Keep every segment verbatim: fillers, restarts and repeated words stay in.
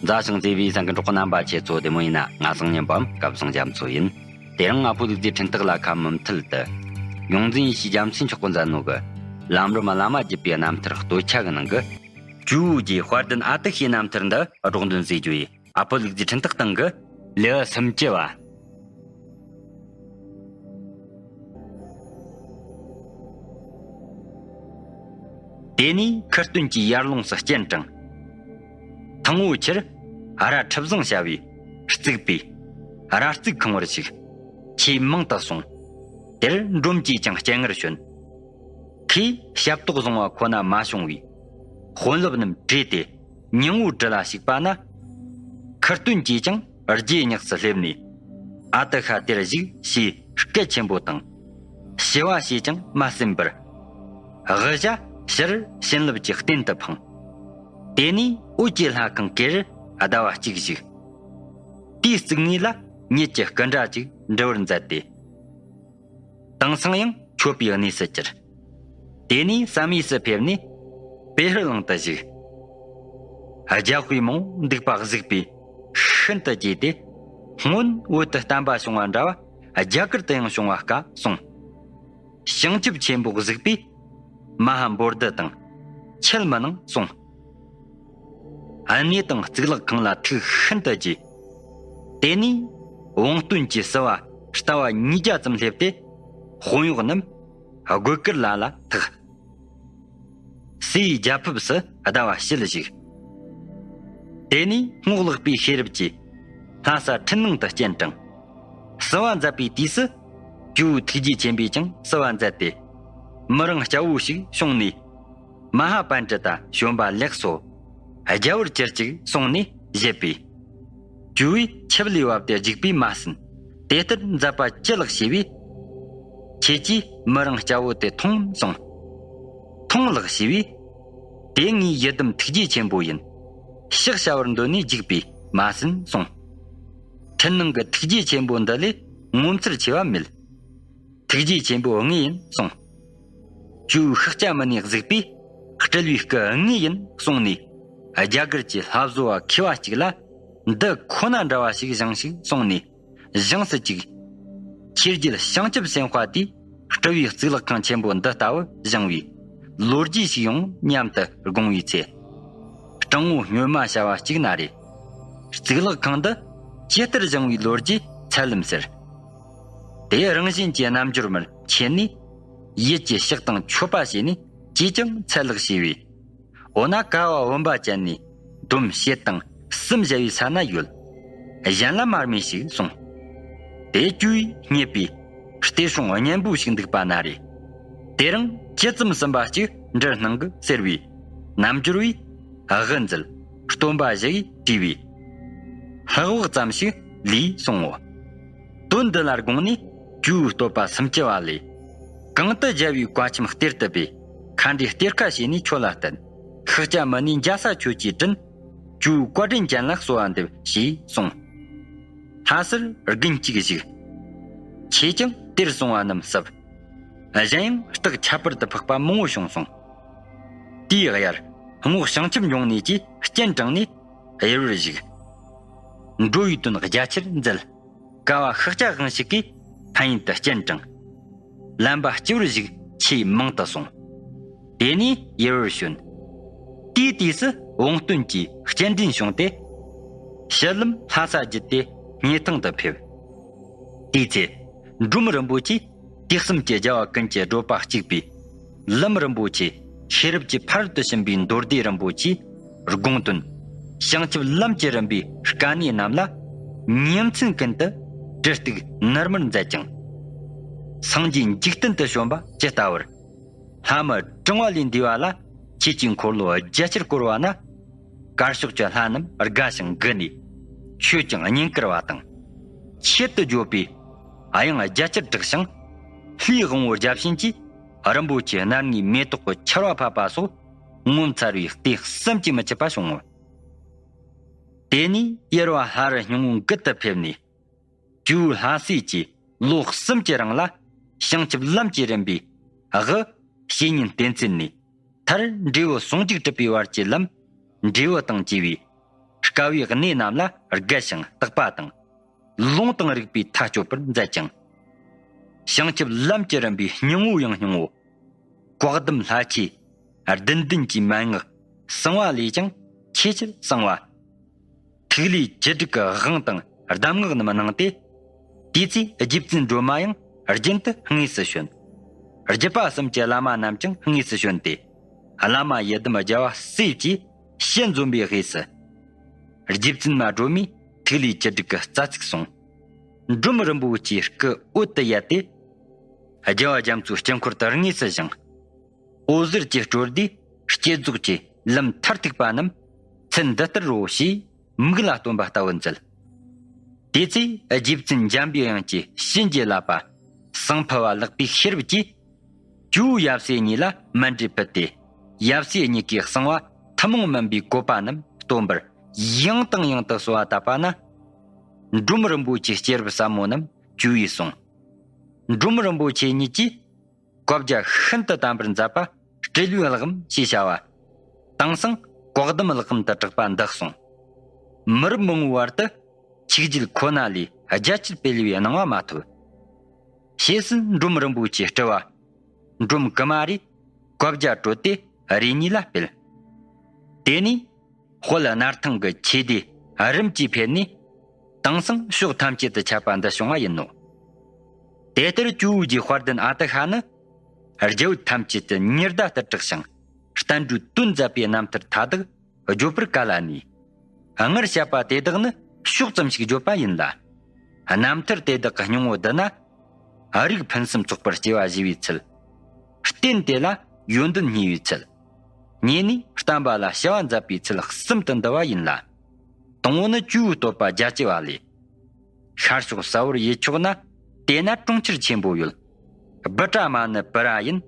མཛའ་ཞིང་བརྩེ་བའི་གསན་མཁན་གྲོགས་པོ་རྣམ་པ་ཁྱེད་ཚོ་བདེ་མོ་ཡིན་ན། ང་སང་ཉིན་པའམ་སྐལ་བཟང་རྒྱ་མཚོ་ཡིན། དེ་རིང་ཨ་ཕོ་ལུག་རྫིའི་འཕྲིན་སྟེགས་ལ་ཁ་མུ་མཐུད་དུ། ཡོངས་འཛིན་ཡེ་ཤེས་རྒྱ་མཚོས་འཁྱོག་གི་མཛད་ནོ་གི། ལམ་རིམ་བླ་མ་བརྒྱུད་པའི་རྣམ་ཐར་སྟོད་ཆ་གི་ནང་གི། ཇོ་བོ་རྗེ་དཔལ་ལྡན་ཨ་ཏི་ཤའི་རྣམ་ཐར་འདི་སྒྲོག་འདོན་མཛད་རྒྱུ་ཡིན། ཨ་ཕོ་ལུག་རྫིའི་འཕྲིན་སྟེགས་སྟེང་གི་ལེའུ་སུམ་ཅུ་བ། དེ་ནས་ཁུར་སྟོན་གྱིས་ཡར་ལོངས་སུ་སྤྱན་དྲངས། ཐང་བོ་ཆུར་ར་ཁྲི་བཟང་བྱ་བས་བརྩིགས་པའི་ར་བརྩིགས་ཁང་བར་ཞིག་ཆེས་མང་དུ་སོང་། དེར་འབྲོམ་གྱིས་ཀྱང་སྤྱན་སྔར་བྱོན། ཁོས་ཞབས་ཏོག་བཟང་བ་ཁོ་ན་མ་བྱུང་བས། དཔོན་སློབ་རྣམས་བྲོས་ཏེ་ཉིང་བོ་གྲུ་ལ་ཞུགས་པ་ན། ཁུར་སྟོན་གྱིས་ཀྱང་རྗེས་སྙེགས་སུ་སླེབས་ནས། ཨ་ཏི་ཤ་དེར་བཞུགས་ཞེས་སྐད་ཆེན་པོ་བཏང་། ཞུ་བ་བྱས་ཀྱང་མ་ཟིན་པར། དབུ་ཞྭ་ཕྱིར་བྱིན་རླབས་ཀྱི་རྟེན་དུ་འཕངས། དེ་ནས་འོད་ཀྱི་ལྷ་ཁང་གེར་ཟླ་བ་གཅིག་བཞུགས། དེའི་རྩིག་ངོས་ལ་ཉིད་ཀྱི་སྐུ་འདྲ་ཅིག་འབྲི་བར་མཛད་དེ། དེང་སང་ཡང་མཆོད་པའི་གནས་སུ་གྱུར། དེ་ནས་བསམ་ཡས་སུ་ཕེབས་ནས་པེ་ཧྲི་གླིང་དུ་བཞུགས། རྒྱལ་པོའི་མིང་འདུག་པ་གཟིགས་པས་ཤིན་ཏུ་དགྱེས་ཏེ། སྔོན་འོད་དུ་བསྟན་པ་བྱུང་བ་འདྲ་བ་རྒྱ་གར་དུ་ཡང་བྱུང་བ་དཀའ་གསུངས། བྱང་ཆུབ་ཆེན་པོ་གཟིགས་པས་མ་ཧཱ་བོ་དྷི་དང་ཁྱད་མི་སྣང་གསུངས། གནས་དང་གཙུག་ལག་ཁང་ལ་ཐུགས་ཤིན་ཏུ་དགྱེས། དེ་ནས་བང་སྟོན་གྱི་བསུ་བ་ལྟ་བ་ཉིས་བརྒྱ་ཙམ་སླེབས་ཏེ། དཔོན་གཡོག་རྣམས་དགོས་གར་ལ་ལ་ཐུག། བསུ་བའི་རྒྱ་ཕིབས་སུ་ཟླ་བ་ཕྱེད་བཞུགས། དེ་ནས་སྔོ་ལགས་པའི་ཤེས་རབ་ཀྱིས་ལྷ་ས་འཕྲུལ་སྣང་དུ་སྤྱན་དྲངས། བསུ་བ་མཛད་པའི་དུས་སུ། ཇོ་བོ་ཐུགས་རྗེ་ཆེན་པོས་ཀྱང་བསུ་བ་མཛད་དེ། མི་རང་སྐྱ་བོ་ཞིག་བྱུང་ནས། མ་ཧཱ་པཎྜི་ཏ་བྱོན་པ་ལེགས་སོ། རྒྱལ་བར་གྱུར་ཅིག་གསུངས་ནས་བཞེད་པས། ཇོ་བོས་ཆིབས་ལས་བབས་ཏེ་བརྒྱུགས་པས་མ་ཟིན། དེ་ལྟར་མཛད་པ་ཅི་ལགས་ཞེས་པས། ཁྱེད་ཀྱིས་མི་རང་སྐྱ་བོ་དེ་མཐོང་གསུངས། མཐོང་ལགས་ཞེས་པས། དེ་ངའི་ཡི་དམ་ཐུགས་རྗེ་ཆེན་པོ་ཡིན། ཕྱག་བྱ་བར་འདོད་ནས་བརྒྱུགས་པས་མ་ཟིན་གསུངས། འཕྲུལ་སྣང་གི་ཐུགས་རྗེ་ཆེན་པོ་འདི་ལས་ངོ་མཚར་ཆེ་བ་མེད། ཐུགས་རྗེ་ཆེན་པོ་དངོས་ཡིན་གསུངས། ཇོ་བོས་ཤཱཀྱ་མུ་ནེ་གཟིགས་པས་སྤྲུལ་པའི་སྐུ་དངོས་ཡིན་གསུངས་ནས། རྒྱ་གར་གྱི་ལྷ་བཟོ་བ་མཁས་པ་གཅིག་ལ། འདི་ཁོ་ན་འདྲ་བ་ཞིག་བཞེངས་ཤིག་གསུངས་ནས། བཞེངས་སུ་བཅུག། ཆོས་རྒྱལ་བྱང་ཆུབ་སེམས་དཔའ་དེས་སྤྲུལ་པའི་གཙུག་ལག་ཁང་ཆེན་པོ་འདི་ལྟ་བུ་བཞེངས་པའི་ལོ་རྒྱུས་ཤིག་ཡོང་སྙམ་དུ་དགོངས་པའི་ཚེ། སྤྲང་བོ་སྨྱོན་མ་བྱ་བ་གཅིག་ན་རེ། གཙུག་ལག་ཁང་འདི་ཇི་ལྟར་བཞེངས་པའི་ལོ་རྒྱུས་ཚད་ལམ་ཟེར། དེ་རང་བཞིན་གྱི་རྣལ་འབྱོར་མར་ཁྱེར་ནས། ཡིད་ཀྱི་ཕྱག་དང་མཆོད་པ་བྱས་ནས་ཅིས་ཀྱང་ཚད་ལགས་ཞེས་པས། འོ་ན་ཀ་བ་བུམ་པ་ཅན་ནས་སྡོམ་བྱེད་དང་གསུམ་བཞག་པའི་ས་ན་ཡོད། གཞན་ལ་མར་མེ་ཞིག་གསུངས། དེ་ཇོ་བོས་རྙེད་པས་གཏེར་སྲུང་གཉན་པོ་ཞིག་འདུག་པ་ན་རེ། དེ་རིང་ཇི་ཙམ་ཟིན་པ་ཅིག་འབྲུར་སྣང་གི་ཟེར་བས། རྣལ་འབྱོར་བས་དབུ་མཛད། སྟོན་པ་བཞི་ཡིས་བྲིས་པའི་ལྷག་བག་ཙམ་ཞིག་ལས་གསུངས་འོ། དོན་འདི་ལ་དགོངས་ནས་ཇོ་བོའི་བསྟོད་པ་སུམ་ཅུ་བ་ལས། གང་དུ་རྒྱལ་བའི་བཀའ་ཆེམས་གཏེར་དུ་སྦས། མཁའ་འགྲོའི་གཏེར་ཁ་བྱས་ནས་ཁྱོད་ལ་བསྟན། ཤཱཀྱ་མུ་ནེ་འཇའ་ས་ཁྱོད་ཀྱིས་དྲན། ཇོ་བོའི་བཀའ་དྲིན་ཅན་ལ་གསོལ་བ་འདེབས་ཞེས་གསུངས། ལྷ་སར་དགུན་གཅིག་བཞུགས། ཆོས་ཀྱང་གཏེར་སོང་བ་རྣམས་བསུབས། གཞན་ཡང་རྟགས་ཁྱད་པར་དུ་འཕགས་པ་མང་བོ་བྱུང་གསུངས། དེའི་དབྱར་རྔོག་བྱང་ཆུབ་འབྱུང་གནས་ཀྱིས་སྤྱན་དྲངས་ནས་དབྱེ་བར་བཞུགས། འགྲོ་བའི་དོན་རྒྱ་ཆེར་མཛད། ཀ་བ་ཤཱཀྱ་དབང་ཕྱུག་གིས་ཕན་ཡོན་དུ་སྤྱན་དྲངས། ལམ་པ་སྤྱི་བོར་བཞུགས་ཆེས་མང་དུ་སོང་། དེ་ནས་དབྱེ་བར་བྱོན། དེའི་དུས་སུ་བོང་སྟོན་གྱིས་སྤྱན་འདྲེན་བྱུང་སྟེ། ཕྱི་ལམ་ལྷ་ས་བརྒྱུད་དེ་སྙེ་ཐང་དུ་ཕེབས། དེའི་ཚེ་འབྲོམ་རིན་པོ་ཆེས་དུས་གསུམ་གྱི་རྒྱལ་བ་ཀུན་གྱི་བགྲོད་པ་གཅིག་པའི་ལམ་རིན་པོ་ཆེ། ཤེས་རབ་ཀྱི་ཕ་རོལ་ཏུ་ཕྱིན་པའི་མདོ་སྡེ་རིན་པོ་ཆེའི་དགོངས་དོན། བྱང་ཆུབ་ལམ་གྱི་རིམ་པའི་དཀའ་གནད་རྣམས་ལ་ཉིན་མཚན་ཀུན་ཏུ་དྲིལ་སྟེགས་ནར་མར་མཛད་ཅིང་། སངས་རྒྱས་འཇིག་རྟེན་དུ་བྱོན་པ་ཇི་ལྟ་བར། ལྷ་མི་གྲངས་པ་ལས་འདས་པ་ལ་ཆོས་ཀྱི་འཁོར་ལོ་རྒྱ་ཆེར་བསྐོར་བ་ན། དཀར་ཕྱོགས་ཀྱི་ལྷ་རྣམས་དགའ་ཞིང་མགུ་ནས་མཆོད་ཅིང་བསྙེན་བཀུར་བ་དང་། ཆེད་དུ་བརྗོད་པའི་དབྱངས་རྒྱ་ཆེར་བསྒྲགས་ཤིང་། ལྷའི་དབང་པོ་བརྒྱ་བྱིན་གྱིས་རིན་པོ་ཆེའི་སྣར་ལྔའི་མེ་ཏོག་གི་ཆར་བ་ཕབ་པ་སོགས་ངོ་མཚར་བའི་ལྟས་བསམ་གྱིས་མི་ཁྱབ་པ་བྱུང་ངོ་། དེ་ནས་ཡེར་པ་ལྷ་རུ་སྙིང་པོ་མགུལ་དུ་ཕེབས་ནས། ཇོ་བོ་ལྷ་སྲས་ཀྱིས་ལོ་གསུམ་གྱི་རིང་ལ་བྱང་ཆུབ་ལམ་གྱི་རིམ་པའི་དབུ་བཤེས་གཉེན་བསྟེན་ཚུལ་ནས། མཐར་འབྲས་བུ་ཟུང་འཇུག་གྲུབ་པའི་བར་གྱི་ལམ་འབྲས་བུ་དང་བཅས་པའི་ དཀའ་བའི་གནས་རྣམས་ལ་རྒལ་ཞིང་བརྟག་པ་དང་། ལུང་དང་རིགས་པའི་མཐའ་གཅོད་པར་མཛད་ཅིང་། བྱང་ཆུབ་ལམ་གྱི་རིམ་པའི་སྙིང་བོ་ཡང་སྙིང་བོ། བཀའ་གདམས་ལྷ་ཆོས་བདུན་ལྡན་གྱི་མན་ངག་གསང་བ་ལས་ཀྱང་ཆེས་ཆེར་གསང་བ། ཐིག་ལེ་བཅུ་དྲུག་གི་དབང་དང་གདམས་ངག་རྣམས་གནང་སྟེ། དེ་ཚེ་རྗེ་བཙུན་སྒྲོལ་མ་ཡང་རྒྱུན་དུ་དངོས་སུ་བྱོན། རྒྱུད་པ་གསུམ་གྱི་བླ་མ་རྣམས་ཀྱང་དངོས་སུ་བྱོན་ཏེ། བླ་མ་ཡི་དམ་རྒྱལ་བ་སྲས་ཀྱིས་ཞལ་འཛོམས་པའི་དབུས་སུ། རྗེ་བཙུན་མ་སྒྲོལ་མས་ཐིག་ལེ་བཅུ་དྲུག་གི་རྩ་ཚིག་གསུངས། འབྲོམ་རིན་པོ་ཆེའི་སྐུ་འོད་དུ་ཡལ་ཏེ། རྒྱལ་བ་རྒྱ་མཚོའི་དཀྱིལ་འཁོར་དུ་དངོས་སུ་བཞེངས། འོད་ཟེར་གྱི་སྤྲོ་བདེས་བསྐྱེད་རྫོགས་ཀྱི་ལམ་མཐར་ཐུག་པ་རྣམས་ཚུལ་འདི་ལྟར་རོ་ཞེས་མིག་ལ་སྟོན་པ་ལྟ་བུ་མཛད། དེ་ཚེ་རྗེ་བཙུན་འཇམ་པའི་དབྱངས་ཀྱིས་བྱིན་གྱིས་བརླབས་པ་སང་ཕུ་བ་ལགས་པའི་ཤེས་རབ་ཀྱིས། ཇོ་བོ་ཡབ་སྲས་གཉིས་ལ་མཎྜལ་ཕུལ་ཏེ། ཡབ་སྲས་གཉིས་ཀྱིས་གསང་བ་ཐུན་མོང་མིན་པའི་བཀོད་པ་རྣམས་སྟོན་པར་ཡང་དང་ཡང་དུ་གསོལ་བ་བཏབ་པ་ན། འབྲོམ་རིན་པོ་ཆེའི་སྐྱེས་རབས་ཟབ་མོ་རྣམས་ཇོ་བོས་གསུངས། འབྲོམ་རིན་པོ་ཆེ་ཉིད་ཀྱིས་བཀའ་རྒྱ་ཤིན་ཏུ་དམ་པར་མཛད་པ་སྤྲེལ་བའི་གླེགས་བམ་ཞེས་བྱ་བ། དེང་སང་བཀའ་གདམས་གླེགས་བམ་དུ་གྲགས་པ་འདི་གསུངས། མི་རབས་མང་བོའི་བར་དུ་ཆིག་བརྒྱུད་ཁོ་ན་ལས་རྒྱ་ཆེར་སྤེལ་བའི་གནང་བ་མ་ཐོབ། ཞེས་སུ་འབྲོམ་རིན་པོ་ཆེའི་སྤྲུལ་བ། འབྲོམ་ཀུ་མ་རིས་བཀའ་རྒྱ་བཀྲོལ་ཏེ་རེ་གཉིས་ལ་སྤེལ། དེ་ནས་དཔལ་སྣར་ཐང་གི་ཆོས་སྡེ་རིམ་གྱིས་འཕེལ་ནས། དེང་སང་ཕྱོགས་ཐམས་ཅད་དུ་ཁྱབ་པ་འདི་བྱུང་བ་ཡིན་ནོ། དེ་ལྟར་ཇོ་བོ་རྗེ་དཔལ་ལྡན་ཨ་ཏི་ཤ་ནི། རྒྱ་བོད་ཐམས་ཅད་དུ་ཉི་ཟླ་ལྟར་གྲགས་ཤིང་། བསྟན་འགྲོའི་དོན་མཛད་པའི་རྣམ་ཐར་མཐའ་དག་བརྗོད་པར་དཀའ་ལ་ནུས། སྔར་བཤད་པ་དེ་དག་ནི་ཕྱོགས་ཙམ་ཞིག་བརྗོད་པ་ཡིན་ལ། རྣམ་ཐར་དེ་དག་གི་སྙིང་བོ་འདི་ན། རིགས་ཕུན་སུམ་ཚོགས་པར་སྐྱེ་བ་བཞེས་པའི་ཚུལ། རྟེན་དེ་ལ་ཡོན་ཏན་བསྙེན་པའི་ཚུལ། ཉེ་གནས་བསྟན་པ་ལ་བྱ་བ་མཛད་པའི་ཚུལ་གསུམ་དུ་འདུ་བ་ཡིན་ལ། དང་པོ་ནི་ཇོ་བོའི་བསྟོད་པ་རྒྱ་ཆེ་བ་ལས། ཤར་ཕྱོགས་ཟ་ཧོར་ཡུལ་ཕྱོགས་ན། དེ་ན་གྲོང་ཁྱེར་ཆེན་པོ་ཡོད། སྦི་ཏྲ་མ་ནི་པུ་ར་ཡིན།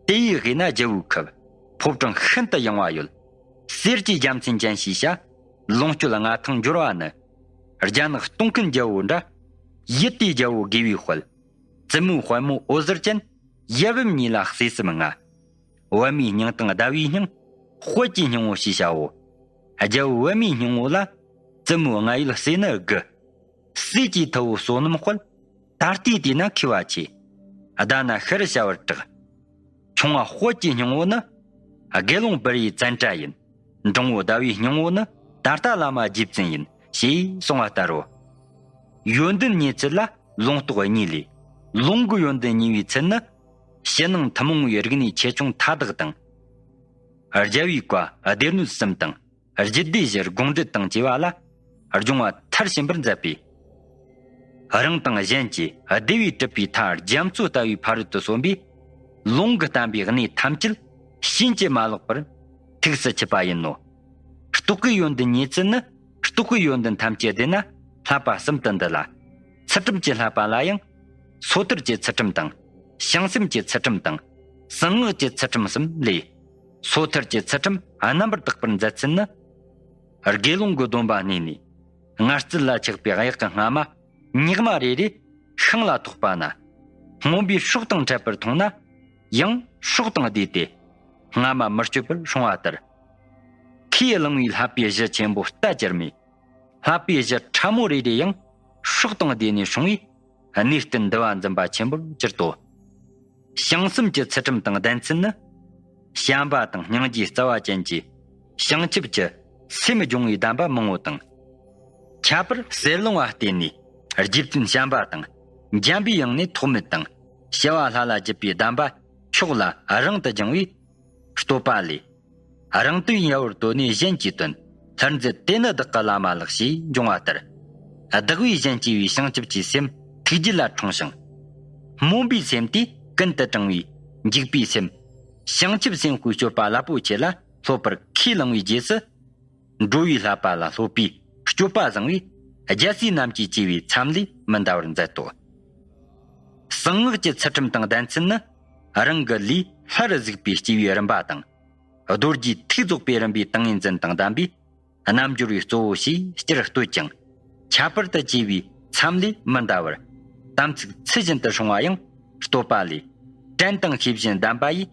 དེ་ཡི་དབུས་ན་རྒྱལ་པོའི་ཁབ། ཕོ་བྲང་ཤིན་ཏུ་ཡངས་པ་ཡོད། གསེར་གྱི་རྒྱལ་མཚན་ཅན་ཞེས་བྱ། ལོངས་སྤྱོད་མངའ་ཐང་འབྱོར་བ་ནི། རྒྱ་ནག་སྟོང་མཁན་རྒྱལ་པོ་འདྲ། ཡུལ་དེའི་རྒྱལ་པོ་དགེ་བའི་དཔལ། བཙུན་མོའི་དཔལ་མོ་འོད་ཟེར་ཅན། ཡབ་བུ་གཉིས་ལ་བརྩེ་སེམས་མངའ། པད་མའི་སྙིང་དང་ཟླ་བའི་སྙིང་། དཔལ་གྱི་སྙིང་པོ་ཞེས་བྱའོ། རྒྱལ་པོ་པད་མའི་སྙིང་པོ་ལ། བཙུན་མོའི་མངལ་ཡོད་སྲས་ནི་དགུ། སྲས་ཀྱི་ཐུ་བོ་བསོད་ནམས་དཔལ། ད་ལྟའི་དུས་ན་མཁས་པ་ཆེ། ཨ་དྷ་ན་ཤྲཱི་བྱ་བར་གྲགས། ཆུང་བ་དཔལ་གྱི་སྙིང་པོ་ནི། དགེ་སློང་པུ་རིའི་ཙནྡྲ་ཡིན། འབྲིང་བོ་ཟླ་བའི་སྙིང་པོ་ནི། ད་ལྟ་བླ་མ་རྗེ་བཙུན་ཡིན། ཞེས་གསུངས་པ་ལྟར་རོ། ཡོན་ཏན་བསྙེན་ཚུལ་ལ་ལུང་རྟོགས་གཉིས་ལས། ལུང་གི་ཡོན་ཏན་བསྙེན་པའི་ཚུལ་ནི། ཕྱི་ནང་ཐུན་མོང་བའི་རིག་གནས་ཆེ་ཆུང་མཐའ་དག་དང་། རྒྱལ་བའི་བཀའ་སྡེ་སྣོད་གསུམ་དང་། རྒྱུད་སྡེ་བཞིར་དགོངས་འགྲེལ་དང་བཅས་པ་ལ་སྦྱོང་བ་མཐར་ཕྱིན་པར་མཛད་པས། རང་དང་གཞན་གྱི་བདེ་བའི་གྲུབ་པའི་མཐའ་རྒྱ་མཚོ་ལྟ་བུའི་ཕ་རོལ་ཏུ་སོན་པའི་ལུང་གིས་བསྟན་པའི་གནས་ཐམས་ཅད་ཕྱིན་ཅི་མ་ལོག་པར་ཐུགས་སུ་ཆུད་པ་ཡིན་ནོ། རྟོགས་པའི་ཡོན་ཏན་བསྙེན་ཚུལ་ནི། རྟོགས་པའི་ཡོན་ཏན་ཐམས་ཅད་བསྡུས་ན་བསླབ་པ་གསུམ་དུ་འདུ་ལ། ཚུལ་ཁྲིམས་ཀྱི་བསླབ་པ་ལ་ཡང་། སོ་ཐར་གྱི་ཚུལ་ཁྲིམས་དང་། བྱང་སེམས་ཀྱི་ཚུལ་ཁྲིམས་དང་། གསང་སྔགས་ཀྱི་ཚུལ་ཁྲིམས་གསུམ་ལས། སོ་ཐར་གྱི་ཚུལ་ཁྲིམས་རྣམ་པར་དག་པར་མཛད་ཚུལ་ནི། དགེ་སློང་གི་སྡོམ་པ་གནས་ནས། མངལ་རྩིས་ལ་ཆགས་པའི་གཡག་གི་རྔ་མ་ཉག་མ་རེ་རེ་ཤིང་ལ་ཐོགས་པ་ན། རྔོན་པས་སྲོག་དང་འཕྲད་པར་མཐོང་ན། ཡང་སྲོག་དང་བསྡོས་ཏེ། རྔ་མ་མི་སྤྱོད་པར་སྲུང་བ་ལྟར། ཁས་བླངས་པའི་བསླབ་པའི་གཞི་ཆེན་པོ་རྟ་ཅིར་མས། བསླབ་པའི་གཞི་ཕྲ་མོ་རེ་རེ་ཡང་སྲོག་དང་བསྡོས་ནས་སྲུང་བས། གནས་བརྟན་འདུལ་བ་འཛིན་པ་ཆེན་པོར་གྱུར་ཏོ། བྱང་སེམས་ཀྱི་ཚུལ་ཁྲིམས་དང་ལྡན་ཚུལ་ནི། བྱམས་པ་དང་སྙིང་རྗེའི་རྩ་བ་ཅན་གྱི་བྱང་ཆུབ་ཀྱི་སེམས་སྦྱོང་བའི་གདམས་པ་མང་པོ་དང་། ཁྱད་པར་གསེར་ལུང་བ་བརྟེན་ནས་རྗེ་བཙུན་བྱམས་པ་དང་འཇམ་པའི་དབྱངས་ནས་ཐོགས་མེད་དང་བྱ་བ་ལྷ་ལ་བརྒྱུད་པའི་གདམས་པ་མཆོག་ལ་རིང་དུ་སྦྱངས་པས། བསྟོད་པ་ལས། རང་དོན་ཡལ་བར་དོར་ནས་གཞན་གྱི་དོན། ལྷར་མཛད་དེ་ནི་བདག་གི་བླ་མ་ལགས། ཞེས་འབྱུང་བ་ལྟར། བདག་བས་གཞན་གཅེས་པའི་བྱང་ཆུབ་ཀྱི་སེམས་ཐུགས་རྒྱུད་ལ་འཁྲུངས་ཤིང་། སྨོན་པའི་སེམས་དེས་ཀུན་ཏུ་དྲངས་པའི་འཇིགས་པའི་སེམས། བྱང་ཆུབ་སེམས་དཔའི་སྤྱོད་པ་རླབས་པོ་ཆེ་ལ་སློབ་པར་ཁས་བླངས་པའི་རྗེས་སུ། འགྲོ་བའི་བསླབ་པ་ལ་སློབ་པའི་སྤྱོད་པ་བཟང་བས་རྒྱལ་སྲས་རྣམས་ཀྱིས་གཅེས་པའི་མཚམས་ལས་མི་འདའ་བར་མཛད་དོ། གསང་སྔགས་ཀྱི་ཚུལ་ཁྲིམས་དང་ལྡན་ཚུལ་ནི། རང་གི་ལུས་ལྷར་གཟིགས་པའི་སྐྱེས་པའི་རིམ་པ་དང་། རྡོ་རྗེའི་ཐུགས་རྫོགས་པའི་རིམ་པའི་ཏིང་ངེ་འཛིན་དང་ལྡན་པས། རྣལ་འབྱོར་བའི་གཙོ་བོ་ཞེས་སྤྱིར་བསྟོད་ཅིང་། ཁྱད་པར་དུ་གཅེས་པའི་མཚམས་ལས་མི་འདའ་བར། དམ་ཚིག་ཚུལ་བཞིན་དུ་སྲུང་བ་ཡང་བསྟོད་པ་ལས། དྲན་དང་ཤེས་བཞིན་གདམས་པ་ཡིས།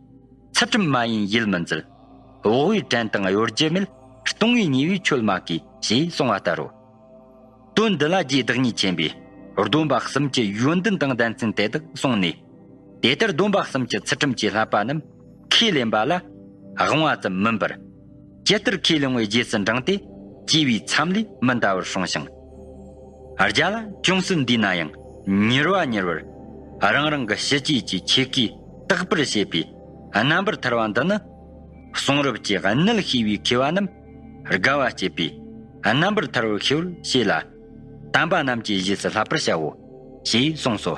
ཚུལ་ཁྲིམས་མ་ཡིན་ཡིད་མི་འཛུལ། བག་ཡོད་དྲན་དང་གཡོ་སྒྱུ་མེད། སྟོང་ངེ་ཉེ་བའི་ཆོས་མ་གོས་ཞེས་གསུངས་པ་ལྟར་རོ། དོན་འདི་ལ་རྗེ་བདག་ཉིད་ཆེན་པོས་སྡོམ་པ་གསུམ་གྱི་ཡོན་ཏན་དང་ལྡན་ཚུལ་དེ་དག་གསུངས་ནས། དེ་ལྟར་སྡོམ་པ་གསུམ་གྱི་ཚུལ་ཁྲིམས་ཀྱི་བསླབ་པ་རྣམས་ཁས་ལེན་པ་ལ་དབང་བ་ཙམ་མིན་པར། ཇི་ལྟར་ཁས་བླངས་པའི་རྗེས་སུ་འབྲངས་ཏེ་སྐྱེ་བའི་མཚམས་ལས་མི་འདའ་བར་བསྲུང་ཞིང་། རྒྱ་ལ་ཅུང་ཟད་འདས་ན་ཡང་མྱུར་བ་མྱུར་བར་རང་རང་གི་ཞི་བྱེད་ཀྱི་ཆོ་གས་དག་པར་བྱེད་པའི་རྣམ་པར་ཐར་བ་འདི་ནི། གསུང་རབ་ཀྱི་གནད་ཤེས་པའི་མཁས་པ་རྣམས་དགའ་བ་སྐྱེད་པས་རྣམ་པར་ཐར་པར་ཤེས་པར་བྱས་ལ། དམ་པ་རྣམས་ཀྱི་རྗེས་སུ་བསླབ་པར་བྱའོ། ཞེས་གསུངས་སོ།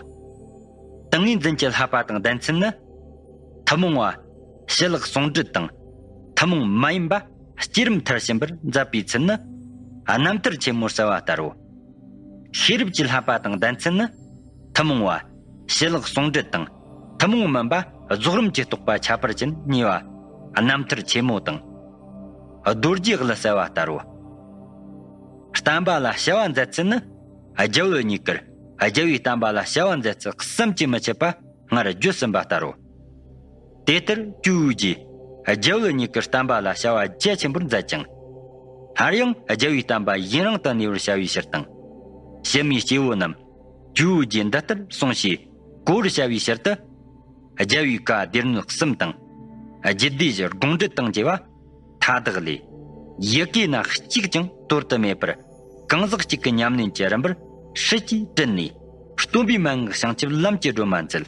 ཏིང་ངེ་འཛིན་གྱི་བསླབ་པ་དང་ལྡན་ཚུལ་ནི། ཐུན་མོང་བ་ཞི་ལྷག་ཟུང་འབྲེལ་དང་། ཐུན་མོང་མ་ཡིན་པ་བསྐྱེད་རིམ་མཐར་ཕྱིན་པར་མཛད་པའི་ཚུལ་ནི། རྣམ་ཐར་ཆེན་མོར་གསལ་བ་ལྟར་རོ། ཤེས་རབ་ཀྱི་བསླབ་པ་དང་ལྡན་ཚུལ་ནི། ཐུན་མོང་བ་ཞི་ལྷག་ཟུང་འབྲེལ་དང་། ཐུན་མོང་མིན་པ་རྫོགས་རིམ་གྱི་རྟོགས་པ་ཁྱད་པར་ཅན་གཉིས་པ་རྣམ་ཐར་ཆེན་མོ་དང་། རྡོ་རྗེའི་གླུ་གསལ་བ་ལྟར་རོ། བསྟན་པ་ལ་བྱ་བ་མཛད་ཚུལ་ནི། རྒྱལ་བུ་གཉིས་ཀར་རྒྱལ་བའི་བསྟན་པ་ལ་བྱ་བ་མཛད་ཚུལ་བསམ་གྱིས་མི་ཁྱབ་པ་སྔར་བརྗོད་ཟིན་པ་ལྟར་རོ། དེ་ལྟར་ཇོ་བོ་རྗེས་རྒྱལ་བུ་གཉིས་ཀྱི་བསྟན་པ་ལ་བྱ་བ་རྒྱ་ཆེན་པོར་མཛད་ཅིང་། སླར་ཡང་རྒྱལ་བའི་བསྟན་པ་ཡུན་རིང་དུ་གནས་པར་བྱ་བའི་ཕྱིར་དང་། ཕྱི་མའི་སྐྱེ་བོ་རྣམས་ཇོ་བོ་རྗེས་འདི་ལྟར་གསུངས་ཞེས་གོ་བར་བྱ་བའི་ཕྱིར་དུ། རྒྱལ་བའི་བཀའ་སྡེ་སྣོད་གསུམ་དང་། རྒྱུད་སྡེ་བཞི་དགོངས་འགྲེལ་དང་བཅས་པ་མཐའ་དག་ལས། ཡི་གེ་སྣ་གཅིག་ཀྱང་དོར་དུ་མེད་པར། གང་ཟག་གཅིག་གི་ཉམས་ལེན་གྱི་རིམ་པར་ཧྲིལ་གྱིས་བྲིས་ནས། སྟོན་པའི་མན་ངག་བྱང་ཆུབ་ལམ་གྱི་སྒྲོན་མ་མཛད།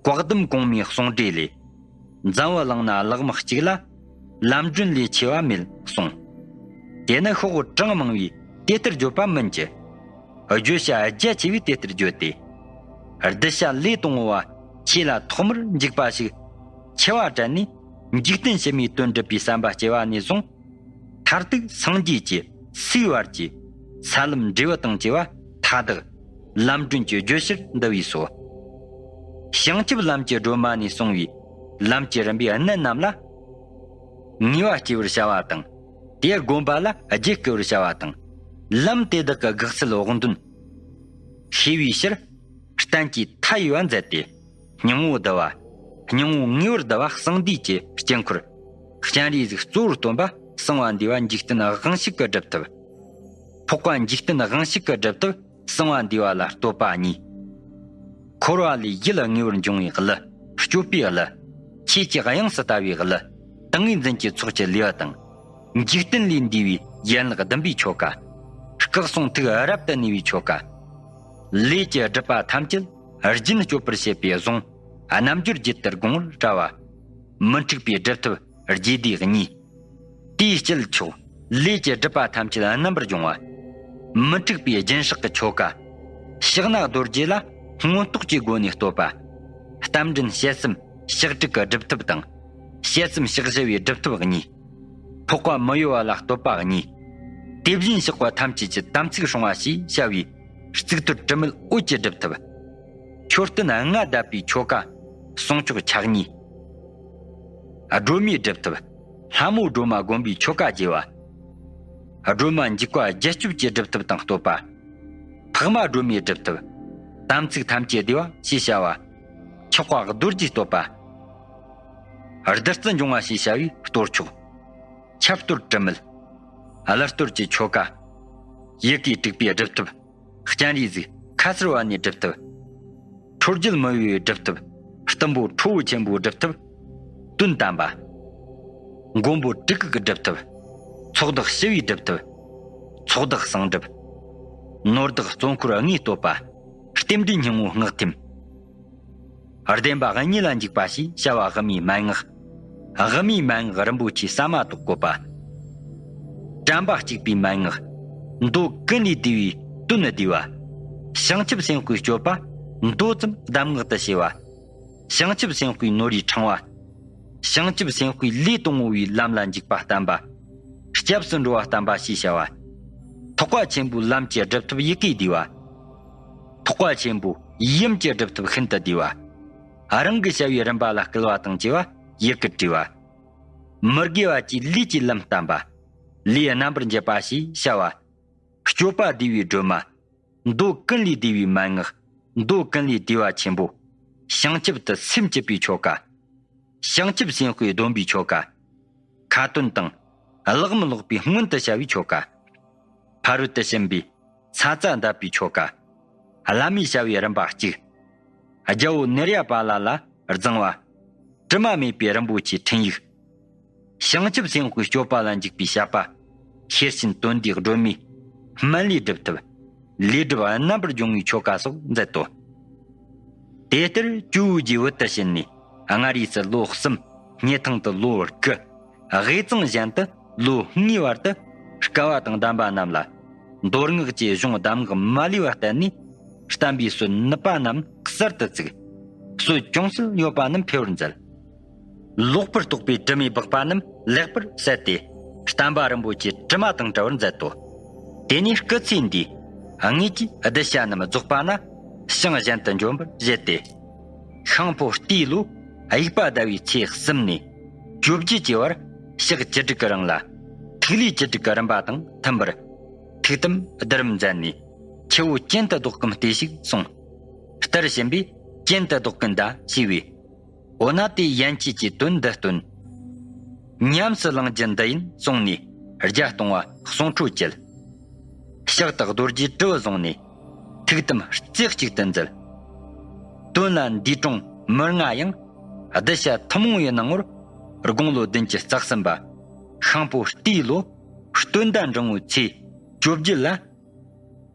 བཀའ་གདམས་གོང་མའི་གསུང་སྒྲོས་ལས། འཛམ་བུ་གླིང་ན་ལྷག་མ་གཅིག་ལ། ལམ་སྒྲོན་ལས་ཆེ་བ་མེད་གསུངས། དེ་ནི་ཤོག་གྲངས་མང་བས་དེ་ལྟར་བརྗོད་པ་མིན་གྱི། བརྗོད་བྱ་རྒྱ་ཆེ་བས་དེ་ལྟར་བརྗོད་དེ། གདུལ་བྱ་ལས་དང་པོ་བ་ཆོས་ལ་ཐོག་མར་འཇུག་པ་ཞིག་འཆི་བ་དྲན་ནས་འཇིག་རྟེན་ཕྱི་མའི་དོན་སྒྲུབ་པའི་བསམ་པ་སྐྱེ་བ་ནས་བཟུང་། མཐར་ཐུག་སངས་རྒྱས་ཀྱི་སའི་བར་གྱི་ས་ལམ་འབྲས་བུ་དང་བཅས་པ་མཐའ་དག་ལམ་སྒྲོན་གྱི་བརྗོད་བྱར་འདུ་བས་སོ། བྱང་ཆུབ་ལམ་གྱི་སྒྲོན་མ་ནས་གསུངས་པའི་ལམ་གྱི་རིམ་པའི་གནད་རྣམས་ལ། ངེས་པ་སྐྱེ་བར་བྱ་བ་དང་། དེ་བསྒོམ་པ་ལ་རྒྱུད་བསྐུལ་བར་བྱ་བ་དང་། ལམ་དེ་དག་གི་དགག་ཚུལ་དབང་དོན་ཤེས་པའི་ཕྱིར། གཏན་གྱི་མཐའ་ཡས་པ་མཛད་དེ། སྙིང་པོ་བསྡུ་བ། སྙིང་པོ་ངེས་པར་བསྡུ་བ་གསང་འདུས་ཀྱི་དཀྱིལ་འཁོར། སྤྱན་རས་གཟིགས་གཙོ་བོར་སྟོན་པ་གསང་བ་འདུས་པ་འཇིག་རྟེན་དབང་ཕྱུག་གི་སྒྲུབ་ཐབས། འཕགས་པ་འཇིག་རྟེན་དབང་ཕྱུག་གི་སྒྲུབ་ཐབས་གསང་བ་འདུས་པ་ལ་བསྟོད་པ་གཉིས། འཁོར་བ་ལས་ཡིད་ངེས་པར་འབྱུང་བའི་གླུ། སྤྱོད་པའི་གླུ། ཆོས་ཀྱི་དབྱིངས་སུ་ལྟ་བའི་གླུ། ཏིང་ངེ་འཛིན་གྱི་ཚོགས་ཀྱི་ལེའུ་དང་། འཇིག་རྟེན་ལས་འདས་པའི་ཡན་ལག་བདུན་པའི་ཆོ་ག། སྐུ་གསུང་ཐུགས་རབ་ཏུ་གནས་པའི་ཆོ་ག། ལས་ཀྱི་སྒྲིབ་པ་ཐམས་ཅད་རྒྱུན་གཅོད་པར་བྱེད་པའི་གཟུངས་རྣལ་འབྱོར་རྒྱུད་ལྟར་དགོངས་པར་བཀྲལ་བ། མི་འཁྲུགས་པའི་སྒྲུབ་ཐབས་རྒྱས་བསྡུས་གཉིས། དེའི་དཀྱིལ་ཆོག་ལས་ཀྱི་སྒྲིབ་པ་ཐམས་ཅད་རྣམ་པར་སྦྱོང་བ། མི་འཁྲུགས་པའི་རྒྱུན་བཤགས་ཀྱི་ཆོ་ག། ཕྱག་ན་རྡོ་རྗེ་ལ་མངོན་རྟོགས་ཀྱི་སྒོ་ནས་བསྟོད་པ། རྟ་མགྲིན་དཔྱད་གསུམ་ཕྱག་དྲུག་གི་སྒྲུབ་ཐབས་དང་། དཔྱད་གསུམ་ཕྱག་བཞི་པའི་སྒྲུབ་ཐབས་གཉིས། འཕགས་པ་མི་གཡོ་བ་ལ་བསྟོད་པ་གཉིས། དེ་བཞིན་གཤེགས་པ་ཐམས་ཅད་ཀྱི་དམ་ཚིག་སྲུང་བ་ཞེས་བྱ་བའི་གཙུག་ཏོར་དྲི་མེད་འོད་ཀྱི་སྒྲུབ་ཐབས། མཆོད་རྟེན་ལྔ་བརྡབ་པའི་ཆོ་ག། གསུང་ཆོག་ཕྱག་གཉིས། སྒྲོལ་མའི་སྒྲུབ་ཐབས། ལྷ་མོ་སྒྲོལ་མ་བསྒོམ་པའི་ཆོ་ག་རྒྱས་པ། སྒྲོལ་མ་འཇུག་པ་རྒྱས་སྐྱོབ་ཀྱི་སྒྲུབ་ཐབས་དང་བསྟོད་པ། འཕགས་མ་སྒྲོལ་མའི་སྒྲུབ་ཐབས། དམ་ཚིག་ཐམས་ཅད་བདེ་བ་ཞེས་བྱ་བ། འཁྱག་པ་རྡོ་རྗེའི་བསྟོད་པ། བདུད་རྩི་འབྱུང་བ་ཞེས་བྱ་བའི་གཏོར་ཆོག། ཆབ་གཏོར་དྲི་མེད། ཀླུ་གཏོར་གྱི་ཆོ་ག། ཡི་གེ་དྲུག་པའི་སྒྲུབ་ཐབས། སྤྱན་རས་གཟིགས་ཁ་ཟེར་བ་ནས་སྒྲུབ་ཐབས། ཁྲོ་རྒྱལ་མི་གཡོ་བའི་སྒྲུབ་ཐབས། གཏུམ་པོ་ཁྲོ་བོ་ཆེན་པོའི་སྒྲུབ་ཐབས། དོན་དམ་པ། མགོན་པོ་དྲུག་གི་སྒྲུབ་ཐབས། ཚོགས་བདག་ཞི་བའི་སྒྲུབ་ཐབས། ཚོགས་བདག་གསང་སྒྲུབ། ནོར་བདག་གཙོ་འཁོར་ལྔའི་བསྟོད་པ། རྟེན་འབྲེལ་སྙིང་པོ་སྔགས་ཐེམ། བདེན་པ་གཉིས་ལ་འཇུག་པ་ཞེས་བྱ་བ་དབུ་མའི་མན་ངག། དབུ་མའི་མན་ངག་རིན་པོ་ཆེ་ཟ་མ་ཏོག་བཀོད་པ། དྲན་པ་གཅིག་པའི་མན་ངག། མདོ་ཀུན་ལས་བདེ་བའི་དོན་བསྡུས་པ། བྱང་ཆུབ་སེམས་དཔའི་སྤྱོད་པ་མདོ་ཙམ་གདམས་ངག་ཏུ་བྱས་པ། བྱང་ཆུབ་སེམས་དཔའི་ནོར་བུའི་ཕྲེང་བ། བྱང་ཆུབ་སེམས་དཔའི་ལས་དང་པོ་བའི་ལམ་ལ་འཇུག་པ་བསྟན་པ། སྐྱབས་སུ་འགྲོ་བ་བསྟན་པ་ཞེས་བྱ་བ། ཐེག་པ་ཆེན་པོའི་ལམ་གྱི་སྒྲུབ་ཐབས་ཡི་གེ་བསྡུས་པ། ཐེག་པ་ཆེན་པོའི་ཡུམ་གྱི་སྒྲུབ་ཐབས་ཤིན་ཏུ་བསྡུས་པ། རང་གི་བྱ་བའི་རིམ་པ་ལ་བསྐུལ་བ་དང་བཅས་པ་ཡི་གེར་བྲིས་པ། མི་དགེ་བ་བཅས་ལས་ཀྱི་ལམ་བསྟན་པ། ལས་རྣམ་པར་འབྱེད་པ་ཞེས་བྱ་བ། སྤྱོད་པ་བསྡུས་པའི་སྒྲོན་མ། མདོ་ཀུན་ལས་བདེ་བའི་མན་ངག། མདོ་ཀུན་ལས་བདེ་བ་ཆེན་པོ། བྱང་ཆུབ་ཏུ་སེམས་བསྐྱེད་པའི་ཆོ་ག། བྱང་ཆུབ་སེམས་དཔའི་སྡོམ་པའི་ཆོ་ག། ཁ་ཏོན་དང་། ལག་མི་ལོག་པའི་སྔོན་དུ་བྱ་བའི་ཆོ་ག། ཕ་རོལ་ཏུ་ཕྱིན་པའི་ས་རྩ་འདབ་པའི་ཆོ་ག། བླ་མའི་བྱ་བའི་རིམ་པ་གཅིག། རྒྱལ་པོ་ནཻ་རཉྫ་པཱ་ལ་ལ་གཟིང་བ། དྲི་མ་མེད་པའི་རིན་པོ་ཆེའི་འཕྲིན་ཡིག། བྱང་ཆུབ་སེམས་དཔའི་སྤྱོད་པ་ལ་འཇུག་པའི་བཤད་པ། ཤེར་ཕྱིན་དོན་བསྡུས་སྒྲོན་མེའི་སྨན་བླའི་སྒྲུབ་ཐབས། ལས་སྒྲུབ་རྣམ་པར་སྦྱོང་བའི་ཆོ་ག་སོགས་མཛད་དོ། དེ་ལྟར་ཇོ་བོ་རྗེ་བོད་དུ་ཕྱིན་ནས་སྔར་ཡུལ་དུ་ལོ་གསུམ། སྙེ་ཐང་དུ་ལོ་དགུ། དབུས་གཙང་གཞན་དུ་ལོ་ལྔའི་བར་དུ་སྐལ་བ་དང་ལྡན་པ་རྣམས་ལ་མདོ་སྔགས་ཀྱི་གཞུང་གདམས་ངག་མ་ལུས་པ་བསྟན་ནས། བསྟན་པའི་སྲོལ་ནུབ་པ་རྣམས་གསར་དུ་བཙུགས། སྲོལ་ཅུང་ཟད་ཡོད་པ་རྣམས་འཕེལ་བར་མཛད། ལོག་པར་རྟོག་པའི་དྲི་མའི་སྦགས་པ་རྣམས་ལེགས་པར་བསལ་ཏེ། བསྟན་པ་རིན་པོ་ཆེའི་དྲི་མ་དང་བྲལ་བར་མཛད་དོ། དེ་ནས་སྐུ་ཚེ་འདིའི་དངོས་ཀྱི་གདུལ་བྱ་རྣམས་རྫོགས་པ་ན་ཞིང་གཞན་དུ་འབྱོན་པར་བཞེད་དེ། ཤིང་ཕོ་རྟའི་ལོ་དབྱུག་པ་ཟླ་བའི་ཚེས་གསུམ་ནས་བཅོ་བརྒྱད་ཀྱི་བར་ཞག་བཅུ་དྲུག་གི་རིང་ལ་ཐིག་ལེ་བཅུ་དྲུག་གི་རིམ་པ་དང་མཐུན་པར་ཐུགས་དམ་བསྡུ་རིམ་མཛད་ནས། ཆུ་བོ་གྱེན་དུ་ལྡོག་གམ་བལྟས་ཤིག་གསུངས། ལྟར་བྱིན་པས་གྱེན་དུ་ལྡོག་གིན་གདའ་ཞེས་པས། འོ་ན་དེ་ཡན་ཆད་ཀྱི་དོན་འདི་སྟོན། ཉམས་སུ་བླང་རྒྱུ་འདི་ཡིན་གསུངས་ནས་བརྒྱ་སྟོང་བ་གསུང་འཕྲོ་བཅད། ཕྱག་ཏུ་རྡོ་རྗེ་གྲི་བཟུང་ནས་ཐུགས་དམ་རྩེ་གཅིག་ཏུ་མཛད། དོན་ལ་འདས་གྲོངས་མི་མངའ་ཡང་། གདུལ་བྱ་ཐུན་མོང་བའི་སྣང་ངོར་དགུང་ལོ་བདུན་ཅུ་རྩ་གསུམ་པ། ཤིང་ཕོ་རྟའི་ལོ་སྟོན་ཟླ་འབྲིང་བོའི་ཚེས་བཅོ་བརྒྱད་ལ།